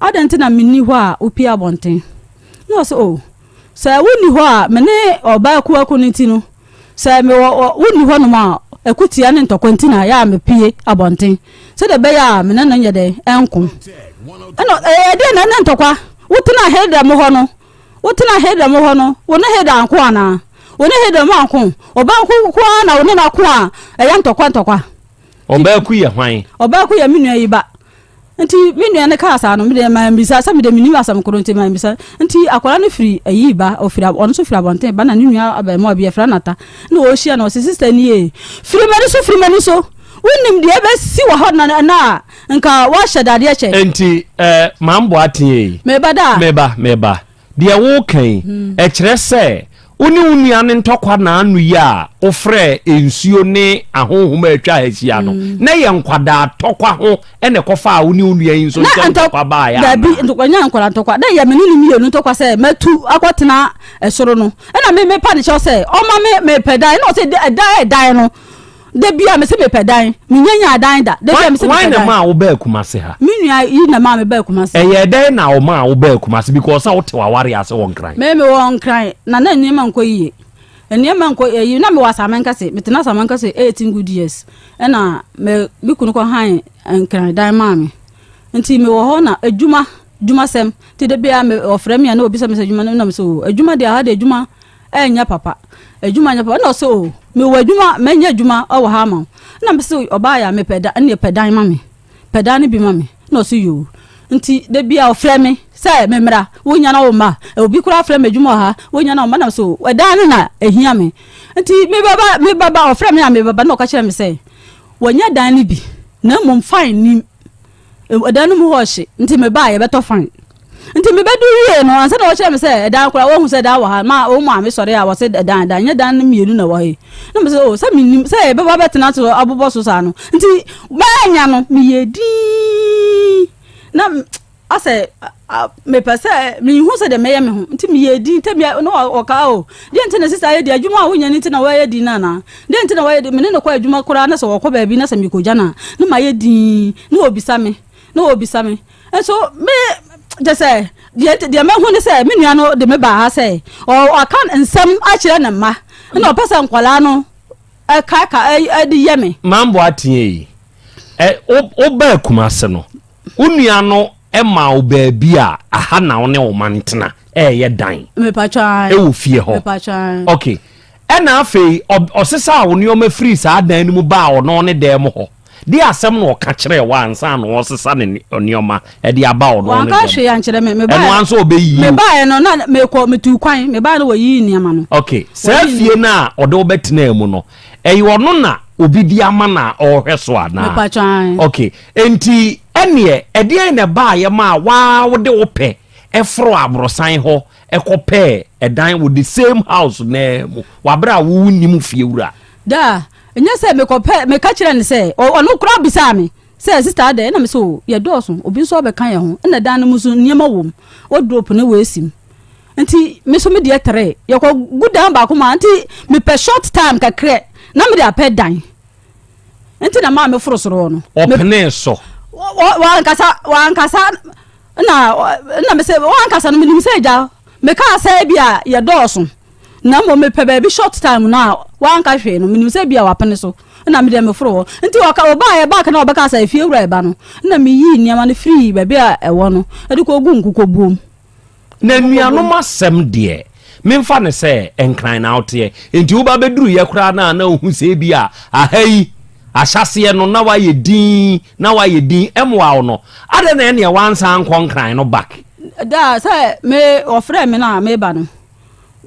adɛn nti na menni hɔ a wopue abɔnten? Na ɔse, Oh, sɛ wonni hɔ a, me ne ɔbaa kuako no nti no, sɛ mewɔ wonni hɔnom a, akutia ne ntɔkwa nti na ɛyɛ a mepue abɔnten, sɛdeɛ ɛbɛyɛ a me ne no nyɛ dɛn, ɛnko. Ɛna ɛyɛ deɛ na ɛne ntɔkwa, wotena Hilda mo hɔ no, wotena Hilda mo hɔ no, wo ne Hilda anko anaa? Wo ne Hilda mo anko? Ɔbaa nko ara na wo ne no ako a ɛyɛ ntɔkwa ntɔkwa. Ɔbaaku yɛ hwan? Ɔbaaku yɛ me nua yi ba. Nti me nua no kaa saa no, me deɛ mammisa, sɛ me deɛ mennim asɛm koro nti mammisa. Nti akwadaa no firi ayi ba, ɔfiri ɔno nso firi abɔnten ba na ne nua abarimaa bi yɛfrɛ no Ata na ɔrehyia no, ɔse sister nie, firi m'ani so, firi m'ani so, wonim deɛ ɛbɛsi wɔ hɔ na na a nka woahyɛ dadeɛ kyɛ. Nti eh, Mamboa teɛ yi. Meba da a. Meba, meba. Deɛ woreka yi, ɛkyerɛ sɛ wo ne wo nua no ntɔkwa na ano yi a wofrɛɛ nsuo ne ahonhom a atwa ha ahyia no, na ɛyɛ nkwadaa tɔkwa ho na ɛkɔfaa wo ne wo nua yi nso nkyɛn ntɔkwa baeɛ anaa? Dabi, ntɔkwa nyɛ nkwadaa ntɔkwa. Na ɛyɛ me ne no mmienu ntɔkwa sɛ matu akɔtena soro no. Ɛna me mepa ne kyɛw sɛ ɔma me mepɛ dan. Ɛna ɔsɛ ɛdan ɛdan no. Da bi a mese mepɛ dan. Menya nyaa dan da. Da bi a mese mepɛ dan. Hwan na maa wo baa Kumasi ha? Me nua yi na maa me baa Kumasi. Ɛyɛɛ dɛn na ɔmaa wo baa Kumasi because sɛ wote w'aware ase wɔ Nkran? Me mewɔ Nkran na na nneɛma nkɔ yie. Nneɛma nkɔ ɛyi na mewɔ Asamankɛse. Metena Asamankɛse 18 good years. Ɛna me me kunu kɔ han Nkran dan maa me. Nti mewɔ hɔ na adwuma dwumasɛm. Nti da bi a me ɔfrɛ me a na obisa me sɛ adwuma no na me sɛ o adwuma deɛ aha deɛ adwuma ɛnyɛ papa adwuma nyɛ papa ɛna ɔsɛ o mewɔ adwuma mɛnyɛ adwuma wɔ ha ama wo ɛna mese ɔbaa yɛ a mepɛ da ɛne pɛ dan ma me pɛ dan no bi ma me ɛna ɔsɛ yoo nti da bi a ɔfrɛ me sɛ memmra wonya na wo mma obi koraa frɛ me adwuma wɔ ha wonya na wo mma na so ɛdan no na ɛhia me nti mebɛba mebɛba ɔfrɛ me a mebɛba na ɔka kyerɛ me sɛ wɔnyɛ dan no bi na mmom fine nim Ɛdan no mu hɔ hye, nti mebaa yɛbɛtɔ fan. Nti mebɛdu wie no, ansa na wɔkyerɛ me sɛ ɛdan koraa, wɔhu sɛ ɛdan wɔ ha, ma wɔn maame sɔre a wɔse ɛdan ɛdan, nyɛ dan no mmienu na ɛwɔ ha yi. Na mese o, sɛ menim sɛ yɛbɛba bɛtena so abobɔ so saa no. Nti manya no, meyɛ dinn. Na asɛ mepɛ sɛ mehu sɛ deɛ mɛyɛ me ho nti meyɛ din tɛm yɛ na ɔka o deɛ nti na sista ayɛ di adwuma a wonya no nti na wɔyɛ din no anaa deɛ nti na wɔyɛ di mene ne kɔ adwuma koraa na sɛ wɔkɔ baabi na sɛ mekɔgya no a na mayɛ din na wɔbisa me na wɔbisa me nso me kyɛ sɛ deɛ deɛ mahu ne sɛ me nua no de me baa ha sɛ ɔka nsɛm akyerɛ ne mma na ɔpɛ sɛ nkwadaa no ɛka ɛde yɛ me. Mambo ateɛ yi ɛ wobaa Kumase no Wo nua no ma wo baabi a aha na wo ne wo ma ntena ɛyɛ dan ɛwɔ fie hɔ. Ok. Ɛna afei ɔsesaa wo nneɛma firi saa dan no mu baa ɔno ne dan mu hɔ. De asɛm na ɔka kyerɛɛ wo ansa na ɔresesa ne nneɛma ɛde aba ɔno ne dan mu. Wanka hwee ankyerɛ me. Ɛno ara nso ɔbɛyi. Mebaeɛ no na mekɔ metu kwan mebaeɛ no wɔyii nneɛma no. Ok. Saa fie no a ɔde wo bɛtenaa mu no ɛyɛ ɔno na obi de ama no a ɔrehwɛ so anaa? Mepatwa ae. Ok. Enti, ɛnneɛ, ɛdeɛn na ɛbaeɛ maa wo ara wode wo pɛ foroo aborosan hɔ kɔpɛɛ ɛdan wɔ the same house no ara mu wɔ aberɛ a wo wonnim fiewura? Daa, ɛnyɛ sɛ mekɔpɛ, meka kyerɛɛ no sɛ, ɔno koraa bisaa me sɛ, Sista adɛn? Ɛna mese, O, yɛdɔɔso, obi nso abɛka yɛn ho, ɛna dan no mu nso nneɛma wɔ mu, wardrobe ne wei si mu. Nti, me nso me deɛ teree, yɛkɔgu dan baako mu a, nti mepɛ short time kakrɛ na mede apɛ dan. Nti na maa meforo soro hɔ no. Ɔpenee so. Wankasa wankasa na na mesɛ wankasa no menim sɛ agya mekaa sɛ bi a yɛdɔɔso na mmom mepɛ baabi short time no a wanka hwee no menim sɛ bi a wapene so na medeɛ meforo hɔ nti ɔka ɔbaa yɛ back na ɔbɛka sɛ efie wura ɛba no na meyii nneɛma no firii baabi a ɛwɔ no ɛde kɔgu nkokɔbuom. Na anuanom asɛm deɛ, memfa no sɛ Nkran na woteɛ, enti woba bɛduruiɛ koraa no a na wohu sɛ ebia aha yi, ahyɛaseɛ no na woayɛ dinn, na woayɛ dinn, ɛmmoa wo no, adɛn na ɛnneɛ woansan ankɔ Nkran no back? Da sɛ me wɔfrɛɛ me no a meba no,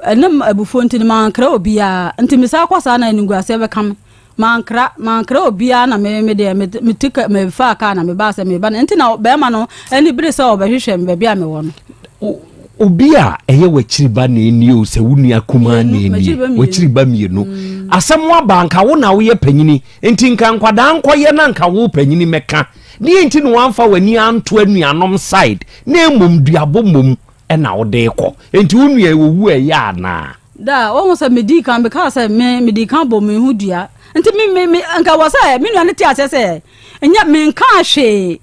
ɛne abufuo nti no mankra obiara, nti mesan kɔ saa na animguaseɛ bɛka me. Mankra, mankra obiara na me, me deɛ, me, me ti ka, me faa kaa na me baa sɛ meba no. Nti na bɛrima no ani bere sɛ ɔbɛhwehwɛ me baabi a mewɔ no. Obi a ɛyɛ w'akyiri ba na ɛnie o, sɛ wo nua kumaa na ɛnie, w'akyiri ba mmienu. Mm. Asɛm aba nka wo na woyɛ panyini, nti nka nkwadaa nkɔyɛ na nka wo panyini mɛka. Deɛ nti na wamfa w'ani anto anuanom side na mmom duabɔ mmom na wode rekɔ. Nti wo nua yi owu ɛyɛ anaa? Da a, wohu sɛ medii kan mekaa sɛ me medii kan bɔ me ho dua. Nti me me me nka wɔ sɛ me nua no te aseɛ sɛ nyɛ menkaa hwee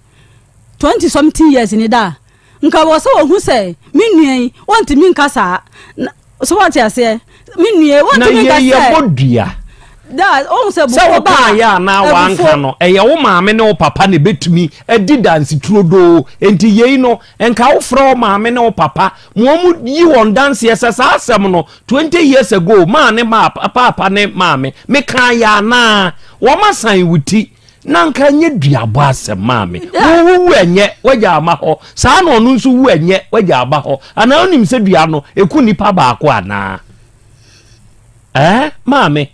20 something years ni da a, nka wɔ sɛ wɔhu sɛ me nua yi wɔntumi nka saa. Na so wɔte aseɛ me nua yi wɔntumi nka sɛ. Na yɛyɛ bɔ dua. Da wohu sɛ Sɛ abufuo ba wokaa a yɛ anaa abufuo. wanka no, ɛyɛ wo maame ne wo papa na ɛbɛtumi adi danse turodoo. Enti yei no, Nka wo frɛ wo maame ne wo papa ma wɔn yi wɔn danseɛ sɛ saa asɛm no 20 years ago maa ne maa paapa ne maame me kaa yɛ anaa wɔn asan wo ti na nka nyɛ duabɔ asɛm maame wo wo wu ɛnyɛ wagya ama hɔ saa na ɔno nso wu ɛnyɛ wagya aba hɔ anaa wonim sɛ dua no ɛku nipa baako anaa ɛɛ maame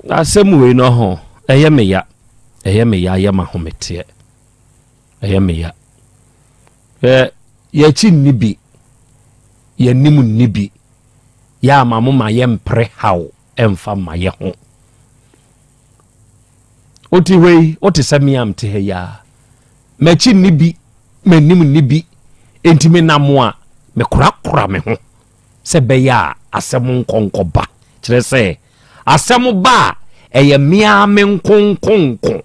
asɛm wei no ho ɛyɛ me ya. Ɛyɛ me ya, ɛyɛ m'ahometeɛ. Ɛyɛ me ya. Hwɛ, yɛakyi nni bi, yɛanim nni bi, yɛ ama mo ma yɛmpere haw mfa mma yɛ ho. Wote hɔ yi, wote sɛ me a mete ha yi ara. M'akyi nni bi, m'anim nni bi, enti menam a mekorakora me ho sɛ ɛbɛyɛ a asɛm nkɔ nkɔba. Kyerɛ sɛ, asɛm ba a, ɛyɛ me ara me nkonkonko.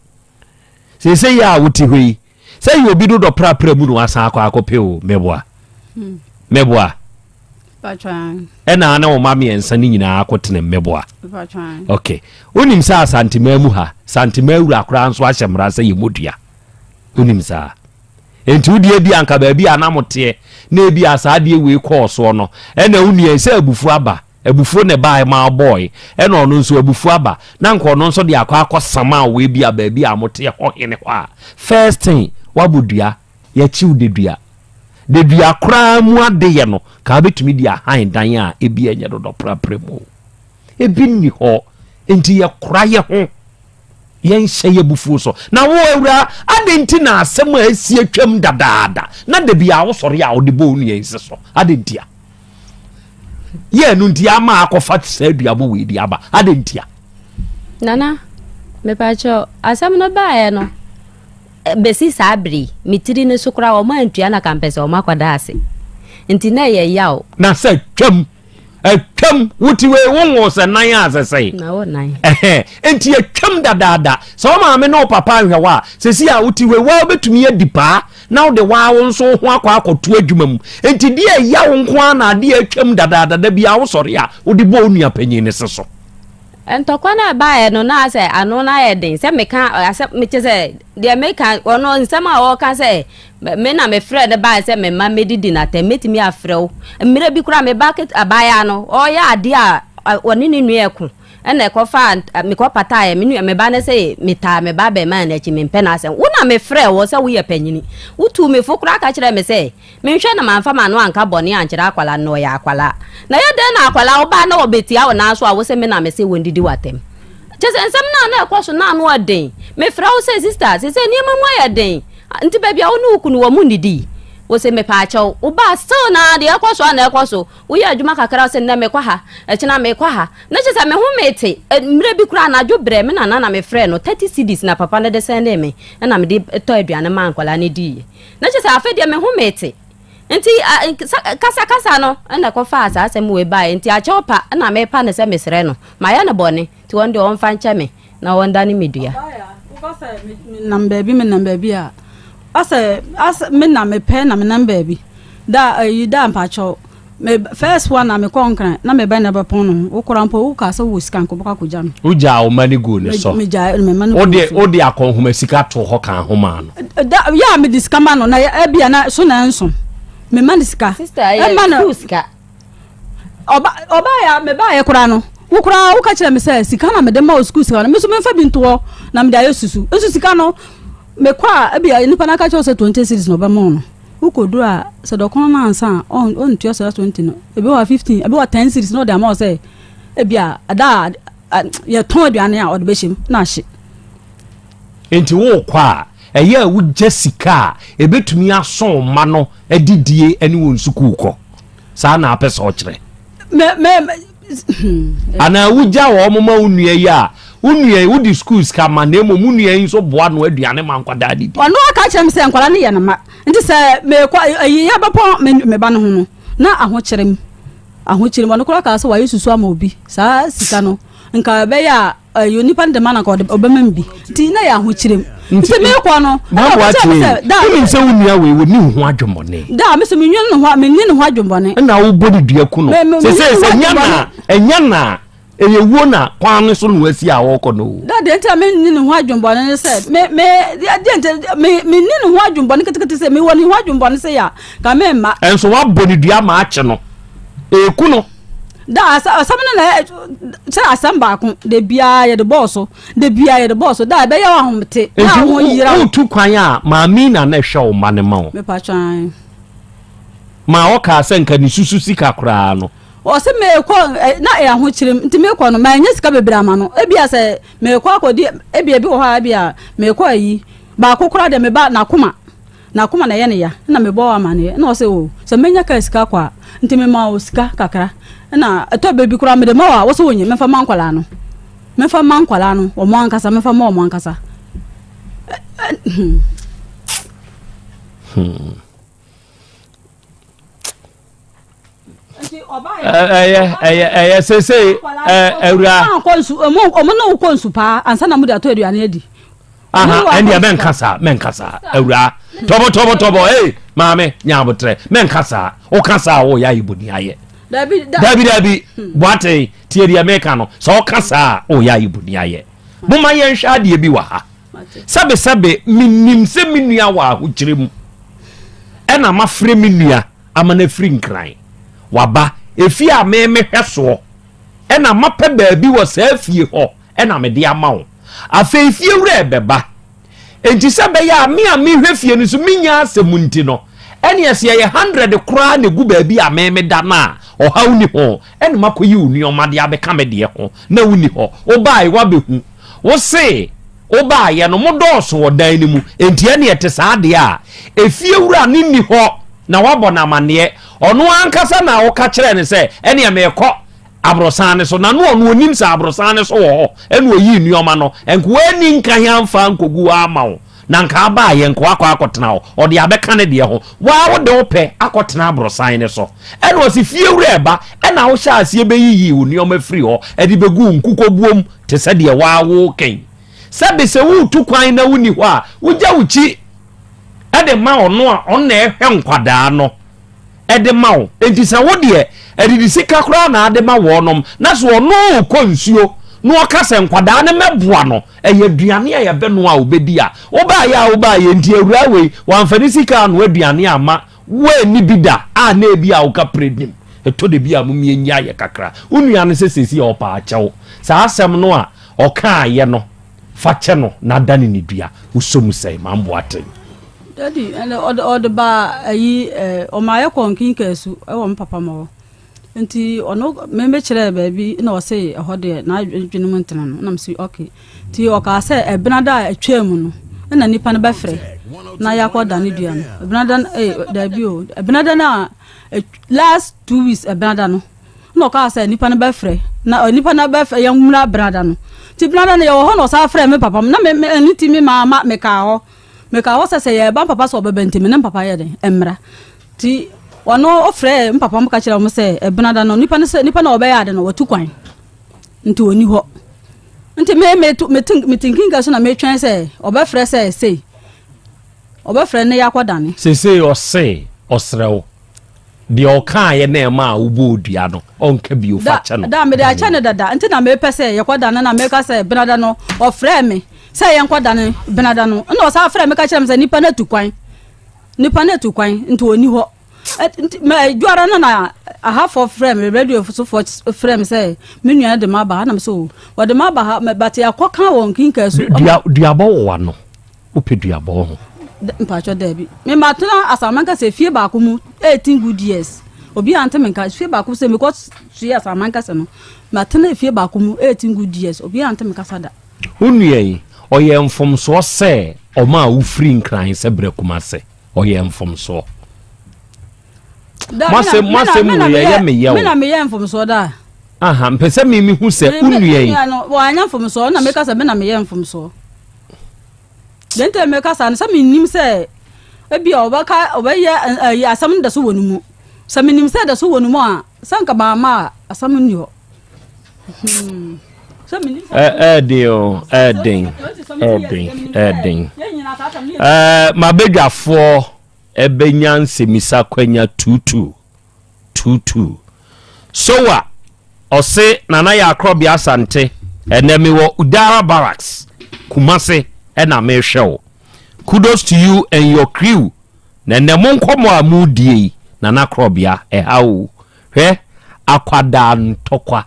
Seesei yi a wote hɔ yi, sɛ yɛ obi dodɔ prapra mu na wasan akɔ akɔpɛ o, meboa. Meboa. Ɛna ne wo ma mmiɛnsa no nyinaa akɔtena meboa. Ok. Wonim sɛ Asanteman mu ha, Santeman wura koraa nso ahyɛ mmara sɛ yɛmmɔ dua. Wonim saa? Enti wo deɛ bi anka baabi a na moteɛ na ebi a saa adeɛ wei kɔɔ soɔ no, ɛna wo nua sɛ abufuo aba, abufuo na ɛbaeɛ ma ɔbɔɔe, ɛna ɔno nso abufuo aba, na anka ɔno nso de akɔ akɔsama wo ebi a baabi a moteɛ hɔ hene hɔ a, first thing, woabɔ dua, yɛakyiw dedua. Dedua koraa mu adeyɛ no, ka wobɛtumi de ahan dan a ebi ɛnyɛ dodɔ prapra mu o. Ebi nni hɔ, enti yɛkora yɛ ho. Yɛnhyɛ yɛn abufuo so. Na wo, Awuraa, adɛn nti na asɛm a asi atwam dadaada, na da biara wosɔre a wode bɔ wo nua yi se so? Adɛn ntia? Yɛ ɛno nti ama akɔfa saa aduabɔ wei de aba. Adɛn ntia? Nana, mepakyɛw, asɛm no baeɛ no, bɛsi saa bere yi, me tiri no so koraa wɔn antua na kampɛ sɛ wɔn akɔda ase. Nti na ɛyɛ yaw. Na sɛ twam Atwam, wote wei wo nwoo sɛ nan a sɛ sɛe. Na wo nan. Ɛhɛn, enti atwam dadaada. Sɛ wo maame ne wo papa anhwɛ wo a, sɛsi a wote wei, waa wobɛtumi adi paa na wode waa wo nso wo ho akɔ akɔto adwuma mu. Enti deɛ ɛya wo nko ara na adeɛ atwam dadaada da biara wosɔre a wode bɔ wo nua panyin no se so. Ntɔkwa no a ɛbaeɛ no na asɛ ano no ayɛ den sɛ meka asɛ mekyɛ sɛ deɛ meka ɔno nsɛm a ɔreka sɛ Me na mefrɛɛ no baeɛ sɛ me mma mmɛdidi no atɛm. Mɛtumi afrɛ wo. Mmerɛ bi koraa me ba ket abaayewa no, ɔreyɛ adeɛ a ɔne ne nua reko. Ɛna ɛkɔfaa mekɔpataeɛ. Me nua me ba no se metaa me ba abarimaa no akyi, mempɛ n'asɛm. Wo na mefrɛɛ wo sɛ woyɛ panyini. Wotuu me fo koraa ka kyerɛɛ me sɛ menhwɛ na mamfa m'ano anka bɔne ankyerɛ akwadaa no, na ɔyɛ akwadaa. Na ɛyɛ dɛn na akwadaa wo ba na ɔbɛtia wo nan so a wose me na mese wɔndidi wo atɛm? Kyerɛ sɛ nsɛm no a na ɛkɔ so no ano yɛ den. Mefrɛ wo sɛ sista, seesei nneɛma mu ayɛ den. Nti baabi a wo ne wo kunu wɔ monnidii? Wose mepaakyɛw. Wobaa still na deɛ ɛkɔ so a na ɛkɔ so. Woyɛ adwuma kakra wose nnɛ mekɔ ha, ɛkyena mekɔ ha. Na kyerɛ sɛ me ho mete. Mmerɛ bi koraa anadwo berɛ me nana na mefrɛɛ no, 30 cedis na papa no de sɛndee me na mede tɔ aduane maa nkwadaa no diiɛ. Na kyerɛ sɛ afei deɛ me ho mete. Nti kasakasa no na ɛkɔfaa saa asɛm wei baeɛ. Nti akyɛw pa na mepa no sɛ mesrɛ no. Mayɛ no bɔne, nti ɔno deɛ ɔmfa nkyɛ me na ɔndane me dua. Ɔbaeɛ a, woka sɛ menam baabi menam baabi a, asɛ asɛ me na mepɛ na menam baabi. Da ayi da mpakyɛw. Me first one na mekɔ Nkran na me ba na ɛbɛpɔn no ho. Wo koraa mpo wokaa sɛ wowɔ sika nka wobɛkɔ akɔgya no. Wogyaa wo mma no guu ne so. Megyaa me mma no guu ne so. Wode akɔnhoma sika too hɔ kaa ho maa no. Da yɛ a mede sika ma no na ebia na so na ɛnso. Mema no sika. Sister ɛyɛ school sika. Ɔba ɔbaeɛ a mebaeɛ koraa no wo koraa woka kyerɛ me sɛ sika na mede ma wo sukuu sika no me nso memfa bi nto hɔ na mede ayɛ susu nso sika no mekɔ a ebia nipa no aka kyerɛ wo sɛ 20 cedis na ɔbɛma wo no wokɔduru a sɛ dɔkono no ansa a ɔntua saa 20 no ebi wɔ 15 ebi wɔ 10 cedis na ɔde ama wo sɛ ebia ɛda a yɛtɔn aduane a ɔde bɛhyɛ mu na ahye. Nti wokɔ a ɛyɛ a wogya sika a ɛbɛtumi aso wo mma no adidie ne wɔn sukuukɔ saa na apɛ sɛ ɔkyerɛ anaa wogya wɔn ma wo nua yi a wo nua yi wode sukuu sika ma na mmom wo nua yi nso boa no aduane ma nkwadaa didi. Ɔno aka kyerɛ me sɛ nkwadaa no yɛ ne mma nti sɛ mekɔ ayi yɛbɛpɔn me ba no ho no na ahokyere mu ahokyere mu ɔno koraa kaa sɛ wayɛ susu ama obi saa sika no nka ɛbɛyɛ a Ɛyɛ onipa no de ma na nka ɔde ɔbɛma me bi nti na yɛ ahokyerɛ mu nti mekɔ no ɛna ɔka kyerɛ me sɛ da wonim sɛ wo nua wei wɔni wo ho adwemmɔne da me sɛ menwene ne ho menni ne ho adwemmɔne ɛna wobɔ ne dua ku no sɛ sɛ sɛ nya na ɛnya na ɛyɛ wuo na kwan no so na wasi a wɔkɔ no da deɛ nti a menni ne ho adwemmɔne ne sɛ me me deɛ nti me menni ne ho adwemmɔne ketekete sɛ mewɔ ne ho adwemmɔne sɛ yɛ a ka memma ɛnso wabɔ ne dua ma akye no ɛku no Da asɛm no na sɛ asɛm baako da biara yɛde bɔɔ so da biara yɛde bɔɔ so da ɛbɛyɛ wo ahomete na ho yera wo. Wotu kwan a maame na na ɛhwɛ wo mma no ma wo. Mepatwan. Ma ɔkaa sɛ nka ne susu sika koraa no. Ɔsɛ mekɔ na ɛyɛ ahokyerɛ mu nti mekɔ no manyɛ sika bebree ama no ebia sɛ mekɔ akɔdi ebia ebi wɔ hɔ a ebia mekɔ ayi baako koraa deɛ meba n'akoma. N'akoma na ɛyɛ no ya. Ɛna mebɔɔ wo amaneɛ. Ɛna ɔse o, sɛ mɛnya kaa sika akɔ a, nti mema wo sika kakra. Ɛna ɛtɔ berɛ bi koraa mede ma wo a, wose wonnye, memfa mma nkwadaa no. Memfa mma nkwadaa no, wɔn ankasa, memfa mma wɔn ankasa. Hmm. Hmm. Ɛyɛ ɛyɛ ɛyɛ sese ɛwura. Ɔmo ne wo kɔ nsu paa ansa na mo de atɔ aduane adi. Ɛndeɛ mɛnka saa mɛnka saa awura tɔbɔ tɔbɔ tɔbɔ ee maame nya abotrɛ mɛnka saa woka saa wo yɛ ayɛ boni ayɛ. Dabi dabi boate tie deɛ meka no sɛ ɔka saa wo yɛ ayɛ boni ayɛ. Moma yɛnhwɛ adeɛ bi wɔ ha. Sɛbesɛbe menim sɛ me nua wɔ ahokyere mu ɛna mafrɛ me nua ama no afiri Nkran. Waba efie a me mehwɛ soɔ ɛna mapɛ baabi wɔ saa fie hɔ ɛna mede ama wo. Afei fie wura ɛbɛba. Enti sɛ ɛbɛyɛ a me a mehwɛ fie no so menya asɛm nti no, ɛneɛ sɛ yɛyɛ 100 koraa na ɛgu baabi a me meda no a, ɔhaw nni ho. Ɛna makɔyi wo nneɛma de abɛka me deɛ ho na wonni hɔ. Wobaeɛ woabɛhu. Wo se wobaeɛ no modɔɔso wɔ dan no mu, enti ɛnneɛ ɛte saa deɛ a, efiewura no nni hɔ na woabɔ no amanneɛ. Ɔno ankasa na woka kyerɛɛ no sɛ, ɛnneɛ merekɔ aborosan no so, na no ɔno ɔnim sɛ aborosan no so wɔ hɔ, ɛna ɔyii nneɛma no. Nka wanni nka he amfa ankɔgu hɔ ama wo, na nka abaeɛ nka woakɔ akɔtena hɔ. Ɔde abɛka ne deɛ ho. Wo ara wode wo pɛ akɔtena aborosan no so. Ɛna ɔse fiewura ɛba, ɛna wohyɛ aseɛ bɛyiyii wo nneɛma firi hɔ de bɛgu wo nkukɔbuom te sɛ deɛ waa woreka yi. Sɛbe sɛ woretu kwan na wonni hɔ a, wogya wo kyi de ma ɔno a ɔno na ɛhwɛ nkwadaa no de ma wo. Enti sɛ wo deɛ adidi sika koraa na ade ma wɔnom na sɛ ɔno rekɔ nsuo na ɔka sɛ nkwadaa no mɛboa no, ɛyɛ aduane a yɛbɛnoa a ɔbɛdi a, wobaeɛ a wobaeɛ nti awuraa wei wamfa ne sika annoa aduane amma Woanni bi da a na ebia wo kaprɛ nim. Ɛtɔ da bi a momie nyi ayɛ kakra. Wo nua no sɛ seesei ɔpɛ akyɛ wo. Saa asɛm no a ɔkaaeɛ no, fa kyɛ no na dane no dua. Wosɔ mu sɛn? Mambo aten. Daddy, ɛnɛ ɔde ɔde ba ayi ɛ ɔmaa yɛ kɔɔ nkinkasu ɛwɔ me papa mo hɔ. Nti ɔno me me kyerɛɛ baabi na ɔse ɛhɔ deɛ n'adwene mu ntena no na me se okay. Nti ɔkaa sɛ ɛbenada a ɛtwaa mu no na nipa no bɛfrɛ na yɛakɔ dane dua no. Ɛbenada no eh daabi o ɛbenada no a last 2 weeks ɛbenada no na ɔkaa sɛ nipa no bɛfrɛ na nipa no bɛfrɛ yɛn mmra benada no. Nti benada no yɛwɔ hɔ na ɔsan frɛ me papa na me me ɛno nti me maa ma mekaa hɔ. Mekaa hɔ sɛ sɛ yɛreba mpapa sɛ ɔbɛba nti me ne mpapa yɛ den mmra. Nti ɔno ɔfrɛɛ mpapa mo ka kyerɛ wɔn sɛ ɛbenada no nipa no sɛ nipa no a ɔbɛyɛ ade no watu kwan nti ɔnni hɔ. Nti me me me me tinkinka so na metwɛn sɛ ɔbɛfrɛ sɛ sei ɔbɛfrɛ ne yɛakɔdane. Seesei ɔse ɔsrɛ wo. Deɛ ɔkaeɛ na ɛmaa wobɔɔ dua no, ɔnka bio, fa kyɛ no. Da, mede akyɛ no dada, nti na mepɛ sɛ yɛkɔdane na meka sɛ benada no, ɔfrɛɛ me sɛ yɛnkɔdane benada no, ɛna ɔsan frɛɛ me ka kyerɛɛ me sɛ nipa no atu kwan, nipa no atu kwan, nti ɔnni hɔ. Nti dwoara no na ahafoɔ frɛɛ me, radio sofoɔ frɛɛ me sɛ me nua no de m'aba ha, na me sɛ o, wɔde m'aba ha, but yɛakɔka wɔ nkinkaa so. Dua, duabɔ wɔ w'ano. Wopɛ duabɔ ho? Mpakyɛ daabi. Me ma tena Asamankɛse fie baako mu 18 good years. Obi ante me nka fie baako sɛ mekɔ sue Asamankɛse no. Ma tena fie baako mu 18 good years. Obi ante me kasa da. Wo nua yi, ɔyɛɛ mfomsoɔ sɛ ɔmaa wo firi Nkran sɛ brɛ Kumase? Ɔyɛɛ mfomsoɔ? Mo asɛm wei ɛyɛ me ya o. Me na meyɛ mfomsoɔ daa. Aha, mpɛ sɛ me mehu sɛ wo nua yi. Wanyɛ mfomsoɔ na meka sɛ me na meyɛ mfomsoɔ. Deɛ nti a meka saa no sɛ mennim sɛ ebi a ɔbɛka ɔbɛyɛ ɛyi asɛm no da so wɔ ne mu. Sɛ menim sɛ da so wɔ ne mu a, sɛ nka mamma a asɛm nni hɔ. Hmm. Ɛɛden o, ɛɛden, ɛɛden, ɛɛden. Ɛɛ mabadwafoɔ ɛbɛnya nsɛmisa kwanya tuutu. Tuutuu. Sowa, ɔse Nana yɛ Akrɔbea Asante, ɛnɛ mewɔ Udara Barracks, Kumase ɛna mehwɛ wo. Kudos to you and your crew, na ɛnɛ mo nkɔmmɔ a moredie yi, Nana Akrɔbea, ɛha o. Hwɛ, akwadaa ntɔkwa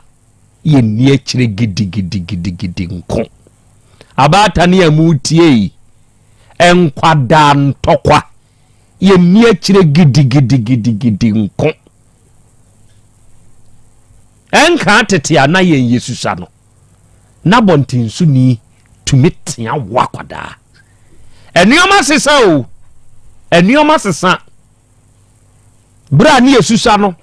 yɛ nni akyire gidigidigidigidi nko. Abaatane a moretie yi, nkwadaa ntɔkwa Yɛnni akyire gidigidigidigidi nko. Ɛnkaa tete a na yɛn yɛsusua no, na bɔntensoni tumi tea wo akwadaa. Nneɛma sesa o. Nneɛma sesa. Berɛ a ne yɛsusua no,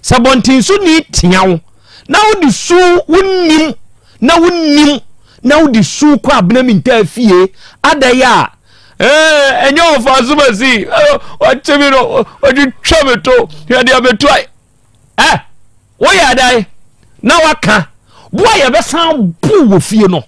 sɛ bɔnten so ni tea wo na wode su wonnim na wonnim na wode su kɔ abena mintaa fie adɛn a ɛɛ ɛnyɛ ɔfa asomasi ɔkye mi no ɔtwitwa me to hwɛ deɛ meto ɛ woyɛ adan na waka boa yɛbɛsan bu wɔ fie no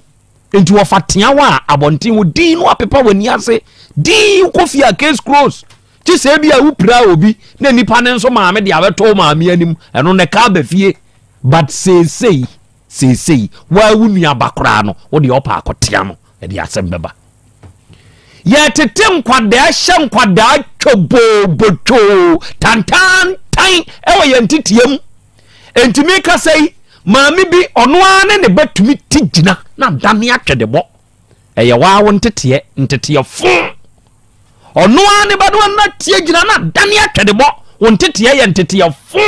nti wɔfa tea wo a abɔnten wo din no apepa w'ani ase din kɔ fie a case close kye sɛ ebi a wopira obi na nipa ne nso maame de abɛtɔ wo maame anim ɛno na ɛka aba fie but seesei seesei waa wo nua ba koraa no wode ɔpa akɔtea no ɛde asɛm bɛba. Yɛtete nkwadaa hyɛ nkwadaa twobobotwoo tantantan ɛwɔ yɛn teteɛ mu. Ntumi kasa yi, maame bi ɔno ara ne ne ba tumi ti gyina na dane atwɛdebɔ. Ɛyɛ waa wo nteteɛ nteteɛ fo. Ɔno ara ne ba no ana tie gyina na dane atwɛdebɔ. Wo nteteɛ yɛ nteteɛ fo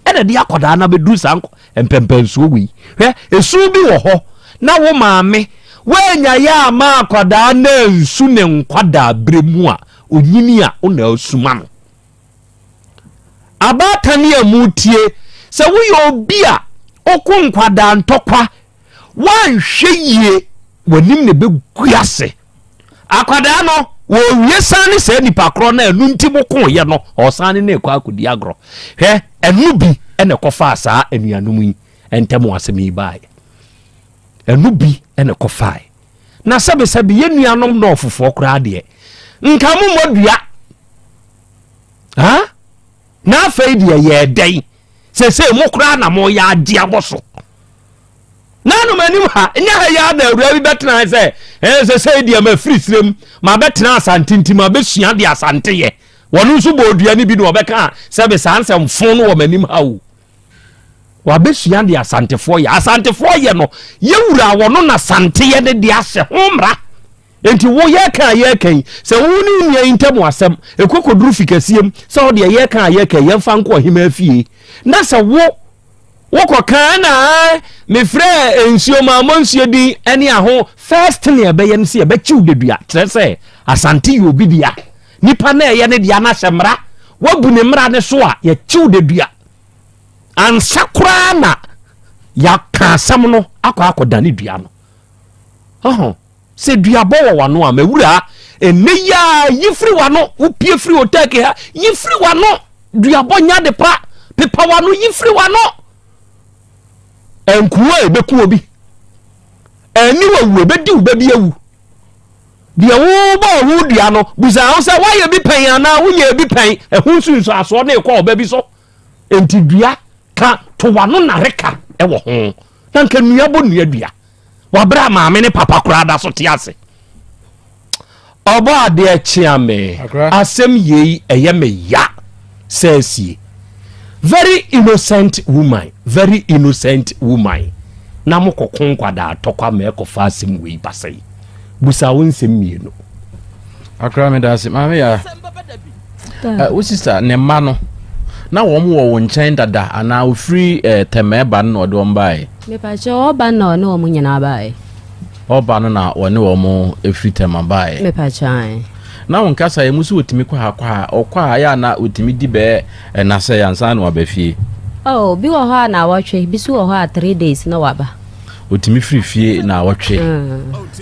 ɛna de akwadaa no abɛduru saa mpɛmpɛnsuo wei. Hwɛ, esu bi wɔ hɔ na wo maame woanya yɛ ama akwadaa no ansu ne nkwadaa berɛ mu a onyini a wo na asuma no. Abaatan a mu tie, sɛ woyɛ obi a woko nkwadaa ntɔkwa, woanhwɛ yie, w'anim na ɛbɛgu ase. Akwadaa no wɔwie san ne saa nipa korɔ no a ɛno nti mokoeɛ no, ɔsan ne no rekɔ akɔdi agorɔ. Hwɛ, ɛno bi na ɛkɔfaa saa anuanom yi ntam asɛm yi baeɛ. Ɛno bi na ɛkɔfaeɛ. Na sɛbesɛbe yɛn nuanom nɔɔfofoɔ koraa deɛ, nka mommɔ dua. Ha? Na afei deɛ yɛɛ dɛn? Sesei mo koraa na moyɛ agye abɔ so. Nanom anim ha, nyɛ ha yi ara na awuraa bi bɛtena sɛ, ɛɛ sesei deɛ mafiri serem, mabɛtena Asante nti mabɛsua deɛ Asante yɛ. Wɔn nso bɔ odua no bi na wɔbɛka sɛbe saa nsɛm fo no wɔ m'anim ha o. Wabɛsua deɛ Asantefoɔ yɛ. Asantefoɔ yɛ no, yɛwura wɔn na Asante yɛ ne deɛ ahyɛ ho mmara. Enti wo yɛka a yɛka yi, sɛ wo ne wo nua yi ntam asɛm ɛkɔ kɔduru fi kɛseɛ mu sɛ wo deɛ yɛka a yɛka yi yɛmfa nkɔ ɔhemaa fie, na sɛ wo wokɔka ɛna ae mefrɛ nsuo mammɔ nsuo din ɛne aho, first thing ɛbɛyɛ no sɛ yɛbɛkyew dadua, kyerɛ sɛ Asante yɛ obi dea, nipa na ɛyɛ ne dea no ahyɛ mmara, wabu ne mmara no so a yɛkyew dadua ansa koraa na yɛaka asɛm no akɔ akɔdane dua no. Ɔho. Sɛ duabɔ wɔ w'ano a, m'awura, ɛnnɛ yi ara yi firi w'ano, wopue firi otɛɛke ha, yi firi w'ano, duabɔ nyɛ ade pa, pepa w'ano, yi firi w'ano. Ɛnkuo a ɛbɛku obi, ɛne wawu, ɛbɛdi wo ba bi awu. Deɛ wobɔ ho dua no, busa ho sɛ woayɛ bi pɛn anaa wonyɛ bi pɛn, ɛho nsunsuansoɔ no rekɔ ɔba bi so. Enti dua ka to w'ano nareka wɔ ho, na nka nnua bɔ nnua dua. Wabrɛ a maame ne papa koraa da so te ase. Ɔbɔ adeɛ kyea me. Asɛm yei ɛyɛ me ya sɛ asie. Very innocent woman, very innocent woman. Na mo kɔko nkwadaa tɔkwa ma ɛkɔfa asɛm wei ba sɛi. Busa wo nsɛm mmienu. Akora me da ase. Maame ya. Wo sista ne mma no na wɔn wɔ wo nkyɛn dada anaa ofiri eh, tɛmɛɛ ba no na ɔde wɔn baeɛ? Mepakyɛ ɔba na ɔne wɔn nyinaa baeɛ. Ɔba no na wɔne wɔn efiri tɛma baeɛ. Mepakyɛ ae. Na wɔn kasa yɛ mu so wɔtumi kɔ ha kɔ ha ɔkɔ a yɛ a na wɔtumi di bɛɛ ɛna sɛ ansa na waba fie. Oh, bi wɔ hɔ a na awɔtwe, bi so wɔ hɔ a 3 days na waba. Wɔtumi firi fie na awɔtwe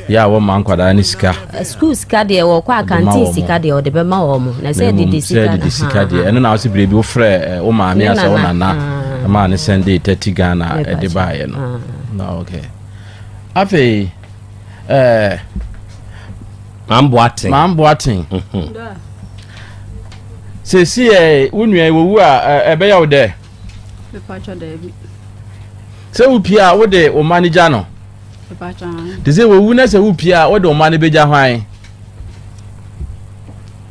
yɛ a wɔma nkwadaa ne sika. School sika deɛ wɔkɔ a canteen sika deɛ ɔde bɛma wɔn mo na sɛ didi sika sɛ didi sika deɛ ɛno na wɔsi bere bi wofrɛ wo maame asɛ wo nana maa ne sɛnde 30 Ghana ɛde baayɛ no na okay afei ɛɛ Mamboaten. Mamboaten. Sɛsi ɛ wo nua yi wɔwu a ɛbɛyɛ wo dɛ. Sɛ wopie a wode wo mma no gya no. Te sɛ wɔwu na sɛ wopie a wode wo mma no bɛgya hwan?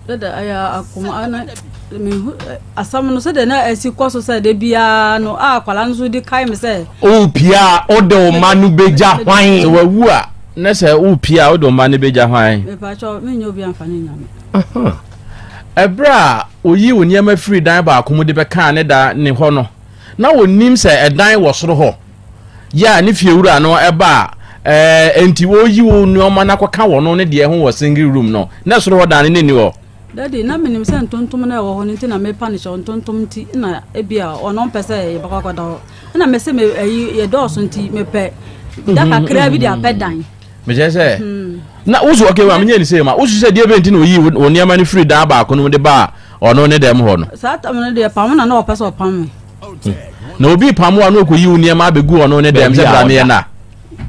Dada ɛyɛ akoma na mehu asɛm no sɛdeɛ na ɛsi kɔ so sɛ da biara no a akwadaa no nso de kae me sɛ. Wopie a wode wo mma no bɛgya hwan? Sɛ wawu a na sɛ wopie a wode wo mma no bɛgya hwan? Mepakyɛw menyɛ obi amfa ne nyame. Ɛberɛ a ɔyii wo nneɛma firii dan baako mu de bɛkaa ne da ne hɔ no, na ɔnnim sɛ ɛdan wɔ soro hɔ. Yɛ a ne fiewura no ba a, ɛɛ, enti ɔreyi wo nneɛma no akɔka wɔn ne deɛ ho wɔ single room no, na soro hɔ dan no na ɛnni hɔ. Daddy, na menim sɛ ntontom no a ɛwɔ hɔ no nti na mepa no kyɛw, ntontom nti na ebia ɔno ɔmpɛ sɛ yɛbɛkɔ akɔda hɔ. Ɛna mese me ayi yɛdɔɔso nti mepɛ da mhm, kakra bi de mhm. apɛ dan. Mekyerɛ sɛ hmm. na wosu ɔkɛ wa menyɛ ne sei ma wosu sɛ deɛ bɛn nti na oyi wo nneɛma no firi dan baako no mu de baa ɔno ne dɛm hɔ no. Saa tam no deɛ pam na na ɔpɛ sɛ ɔpam me. Hmm. Na obi pam wa na ɔkɔyi wo nneɛma abɛgu ɔno ne dɛm sɛ bra meyɛ na.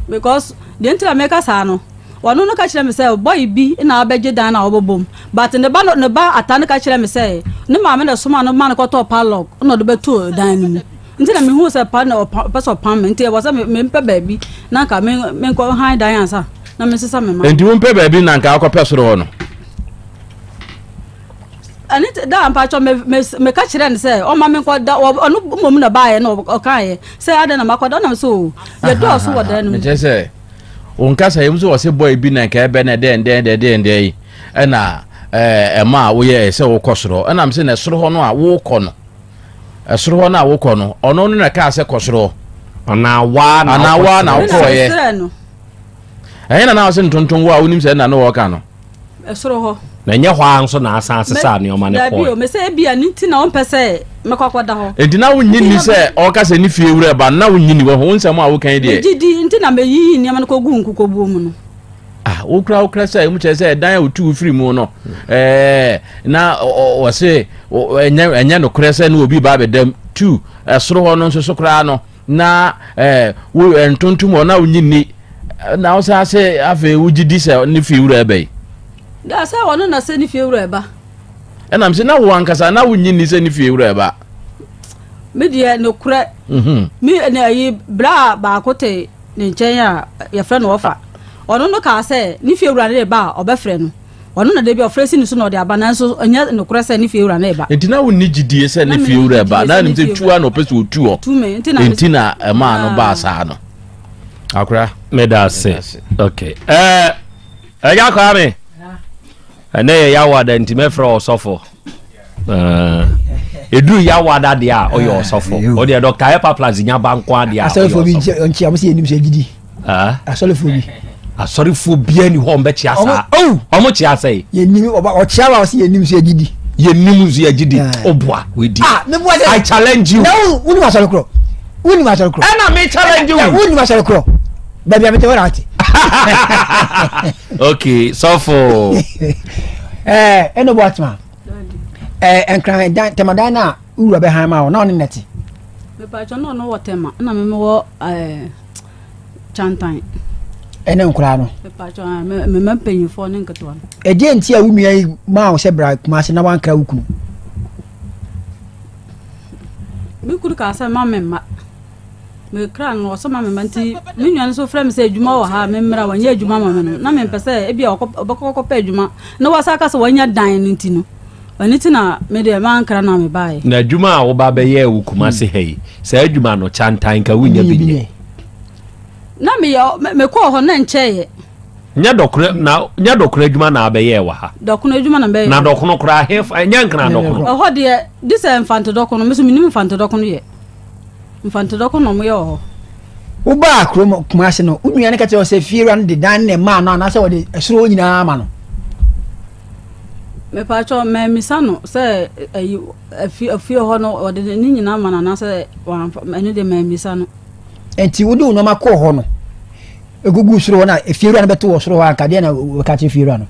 Because deɛ nti na meka saa no ɔno no ka kyerɛ me sɛ boy bi na abɛgye dan na ɔbɛbɔ mu but ne ba no ne ba ata no ka kyerɛ me sɛ ne maame na ɛsoma no ma no kɔtɔɔ padlock na ɔde bɛtoo dan no mu nti na mehu sɛ pa na ɔpɛ sɛ ɔpam me nti ɛwɔ sɛ mempɛ baabi na nka menkɔ han dan ansa na mesesa me ma. Nti wompɛ baabi na nka akɔpɛ soro hɔ no? Ɛne nti da mpatsɔ me me meka kyerɛ no sɛ ɔma me nkɔ da ɔno mmom na baayɛ na ɔkaeɛ sɛ adɛn na makɔ da ɔnam sɛ o yɛdɔɔso wɔ dan no mu. Mekyerɛ sɛ wo nkasa yi mu sɛ wɔse bɔe bi na nka ɛbɛ na dɛn dɛn dɛn dɛn dɛn yi ɛna ɛma a woyɛ sɛ wokɔ soro ɛnam sɛ na ɛsoro hɔ no a wokɔ no ɛsoro hɔ no a wokɔ no ɔno no na kaa sɛ kɔ soro anaa waa na wokɔɔyɛ ɛyɛ na na ɔse ntontom wo a wonim sɛ ɛna ne wɔka no Ɛsoro hɔ. Na ɛnyɛ hɔ ara nso na asan asesa nneɛma no kɔe. Dabi o, mese ebia ne nti na ɔmpɛ sɛ mɛkɔ akɔda hɔ. Enti na wonnye nni sɛ ɔreka sɛ ne fie wura reba no, na wonnye nni? Wahu, wo nsɛm a woka yi deɛ. Megye di, nti na meyiyii nneɛma no kɔguu nkukobuo mu no. Ah, wokura wokura sɛ emu kyerɛ sɛ ɛdan a otu wo firi mu no, ɛɛ na wɔse ɛnyɛ ɛnyɛ nokorɛ sɛ na obi ba abɛdam. Tu, ɛsoro hɔ no nso so koraa no. na eh, wo eh, ntontom hɔ na wonyi nni na wo san se afei wogye di sɛ ne fie wura ɛba yi. Da sɛ ɔno na sɛ ne fie wura ɛba. Ɛnam sɛ na wo ankasa na wonyi nni sɛ ne fie wura ɛba. Me deɛ nokorɛ mhm. me na ayi bra baako te ne nkyɛn a yɛfrɛ no ɔfa ɔno no kaa sɛ ne fie wura no de ba a ɔbɛfrɛ no. Ɔno na da bi ɔfrɛ si ne so na ɔde aba, nanso ɛnyɛ nokorɛ sɛ ne fiewura no reba. Enti na wonni gyidie sɛ ne fiewura reba, na nim sɛ tu a na ɔpɛ sɛ ɔtu hɔ. Enti na ɛmaa no baa saa no. Akora. Meda ase. Okay. Ɛɛ, ɛgya Kwame. Ɛnɛ yɛ Yawada nti mɛfrɛ ɔsɔfo. Ɛduru Yawada deɛ a ɔyɛ ɔsɔfo. Ɔdeɛ Dr. Epaplas nya ba nko adeɛ a ɔyɛ ɔsɔfo. Asɔrefoɔ bi nkyia mo sɛ yɛnim sɛ gyidi. Asɔrefoɔ bi. Asɔrefoɔ biara ni hɔ ɔmbɛkyea saa. Oh! Ɔmo kyea sɛ. Yɛnim ɔba ɔkyea wa ɔsɛ yɛnim sɛ yɛgye di. Yɛnim nso yɛgye di. Ɔboa wedi. Ah, me boa sɛ. I challenge you. Na wo wonim asɔre korɔ. Wonim asɔre korɔ. Ɛna me challenge you. Wonim asɔre korɔ. Baabi a mete hɔ na ate. Okay, sɔfo. Ɛɛ ɛna bo atema. Ɛɛ nkran dan tɛmadan na wura bɛ han ma wo na ɔne nɛte. Mepatwa na ɔno wɔ tɛma na me wɔ ɛɛ. Kyantan. Ɛne nkoraa no. Mema mpanyinfoɔ ne nketewa no. Ɛdeɛ nti a wo nua yi maa wo sɛ bra Kumase na wankra wo kunu? Me kunu kaa sɛ ma me mma. Mekra no ɔsɛ ma me mma nti me nua no nso frɛ me sɛ adwuma wɔ ha memmra wanyɛ adwuma ma me no na mempɛ sɛ ebi a ɔbɛkɔ kɔpɛ adwuma na wasa aka sɛ wanya dan no nti no. Ɛno nti na me deɛ mankra na mebaeɛ. Na adwuma a woba bɛyɛɛ wɔ Kumasi ha yi, saa adwuma no, kyantan nka wonnya bi nyɛ. Na meyɛ, mekɔɔ hɔ na nkyɛeɛ. Nyɛ dɔkono na nyɛ dɔkono adwuma na abɛyɛɛ wɔ ha. Dɔkono adwuma na mebɛyɛ. Na dɔkono koraa he fa, ɛnyɛ nkran dɔkono. Ɛhɔ deɛ, gye sɛ mfante dɔkono, me nso mennim mfante dɔkono yɛ. Mfante dɔkono na wɔyɛ wɔ hɔ. Wobaa kurom Kumasi no, wo nua no ka kyerɛ wo sɛ fiewura no de dan no na ɛmaa no anaasɛ ɔde ɛsoro hɔ nyinaa ama no? Mepakyɛw, mammisa no sɛ ayi afi afie hɔ no ɔde ne nyinaa ma no anaasɛ wamfa ɛno deɛ mammisa no. Nti wode wo nneɛma kɔɔ hɔ no egugu soro hɔ na efiewura no bɛto wɔ soro hɔ anka deɛ na wɔka kyerɛ fiewura no.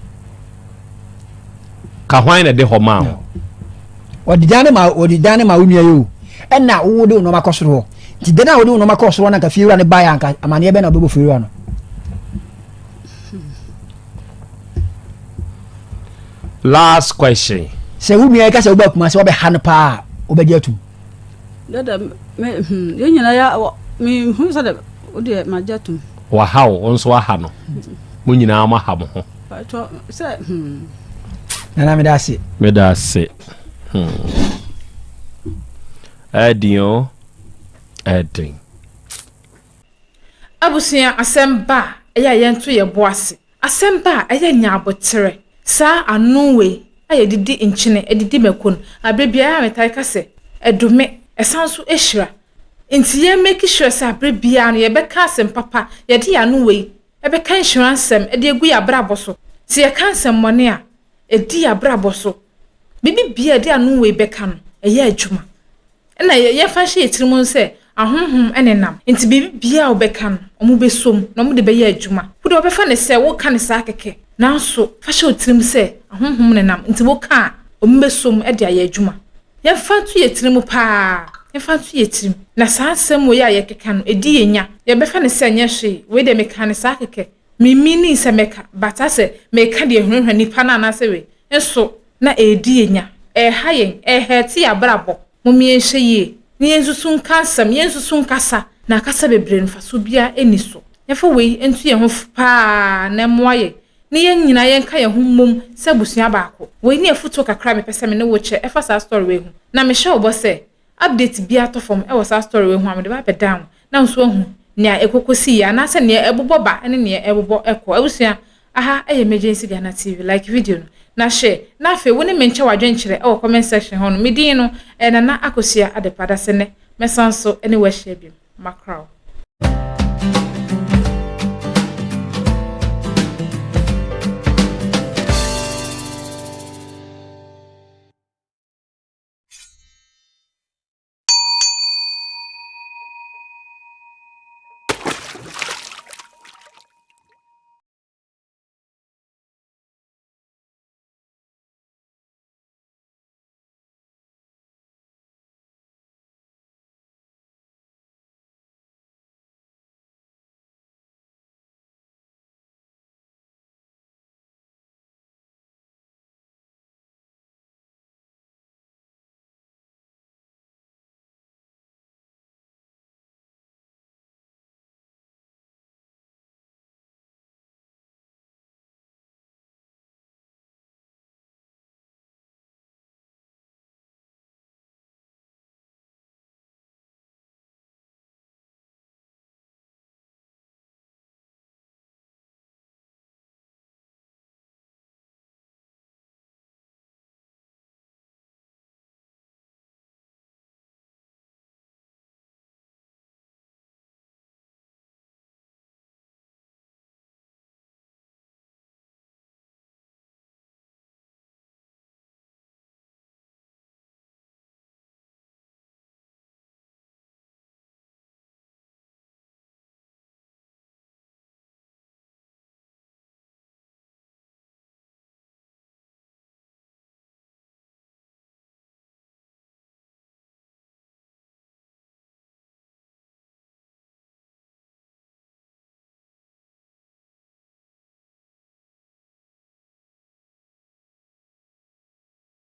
Ka hwan na ɛde hɔ maa wo? Ɔde dan no ma ɔde dan no ma wo nua yi o ɛna wode wo nneɛma kɔ soro hɔ nti dan a wode wo nneɛma kɔɔ soro hɔ na anka fiewura no baeɛ anka amaneɛ bɛn na wobɛbɔ fiewura no. Last question. Sɛ wo nua yi ka sɛ woba Kumasi wabɛha no paa a, wobɛgye atum? Dada me hmm, yɛn nyinaa ya me hu sɛ dɛ wo deɛ magye atum. Waha wo, wo nso waha no. Mo nyinaa mo aha mo ho. Patro sɛ hmm. Nana meda ase. Meda ase. Hmm. Ɛden o. Ɛden. Abusua asɛm ba a, ɛyɛ a yɛnto yɛn bo ase. Asɛm ba a, ɛyɛ a nya aboterɛ. Saa ano wei a yɛde di nkyene, de di mako no, aberɛ biara a metaa ka sɛ, ɛdome, ɛsan nso hyira. Nti yɛn make sure sɛ aberɛ biara no yɛbɛka asɛm papa, yɛde yɛn ano wei bɛka nhyira nsɛm de agu yɛn abrabɔ so. Sɛ yɛka nsɛmmɔne a, ɛdi yɛn abrabɔ so. Biribi biara a ɛde ano wei bɛka no, ɛyɛ adwuma. Ɛna yɛmfa nhyɛ yɛn tirim sɛ ahonhom nenam. Nti biribi biara a wobɛka no, wɔbɛsɔ mu na wɔde bɛyɛ adwuma. Wo deɛ wɔbɛfa no sɛ woka no saa kɛkɛ, nanso fa hyɛ wo tirim sɛ ahonhom nenam, nti woka a, wɔbɛsɔ mu de ayɛ adwuma. Yɛmfa nto yɛn tirim paa, yɛmfa nto yɛn tirim. Na saa nsɛm wei a yɛkeka no, ɛdi yɛn nya. Yɛbɛfa no sɛ ɛnyɛ hwee, wei deɛ mekaa no saa kɛkɛ. Me meaning sɛ mɛka, but asɛ meka deɛ ehunahuna nipa no anaasɛ wei nso na ɛredi yɛn nya, ɛreha yɛn, ɛrehɛɛte yɛn abrabɔ. Mom yɛnhwɛ yie na yɛnsusu nka nsɛm, yɛnsusu nkasa, na kasa bebree no mfasoɔ biara nni so. Yɛmfa wei nto yɛn ho fo paa na ɛmmoa yɛn na yɛn nyinaa yɛnka yɛn ho mmom sɛ abusua baako. Wei ne afutuo kakra a mepɛ sɛ me ne wo kyɛ ɛfa saa story wei ho. Na mehyɛ wo bɔ sɛ Update biara tɔ fam wɔ saa story wei ho a mede ba abɛdan wo na wo nso woahu nea ɛkɔkɔsiiɛ anaasɛ nea ɛbobɔ ba ne nea ɛbobɔ kɔ. Abusua, aha yɛ Emergency Ghana TV, like video no na share na afei wo ne me nkyɛ w'adwenkyerɛ wɔ comment section hɔ no. Me din no ɛyɛ Nana Akosua Adepa, dasennɛ mɛsan so ne wo ahyia biom. Makra wo.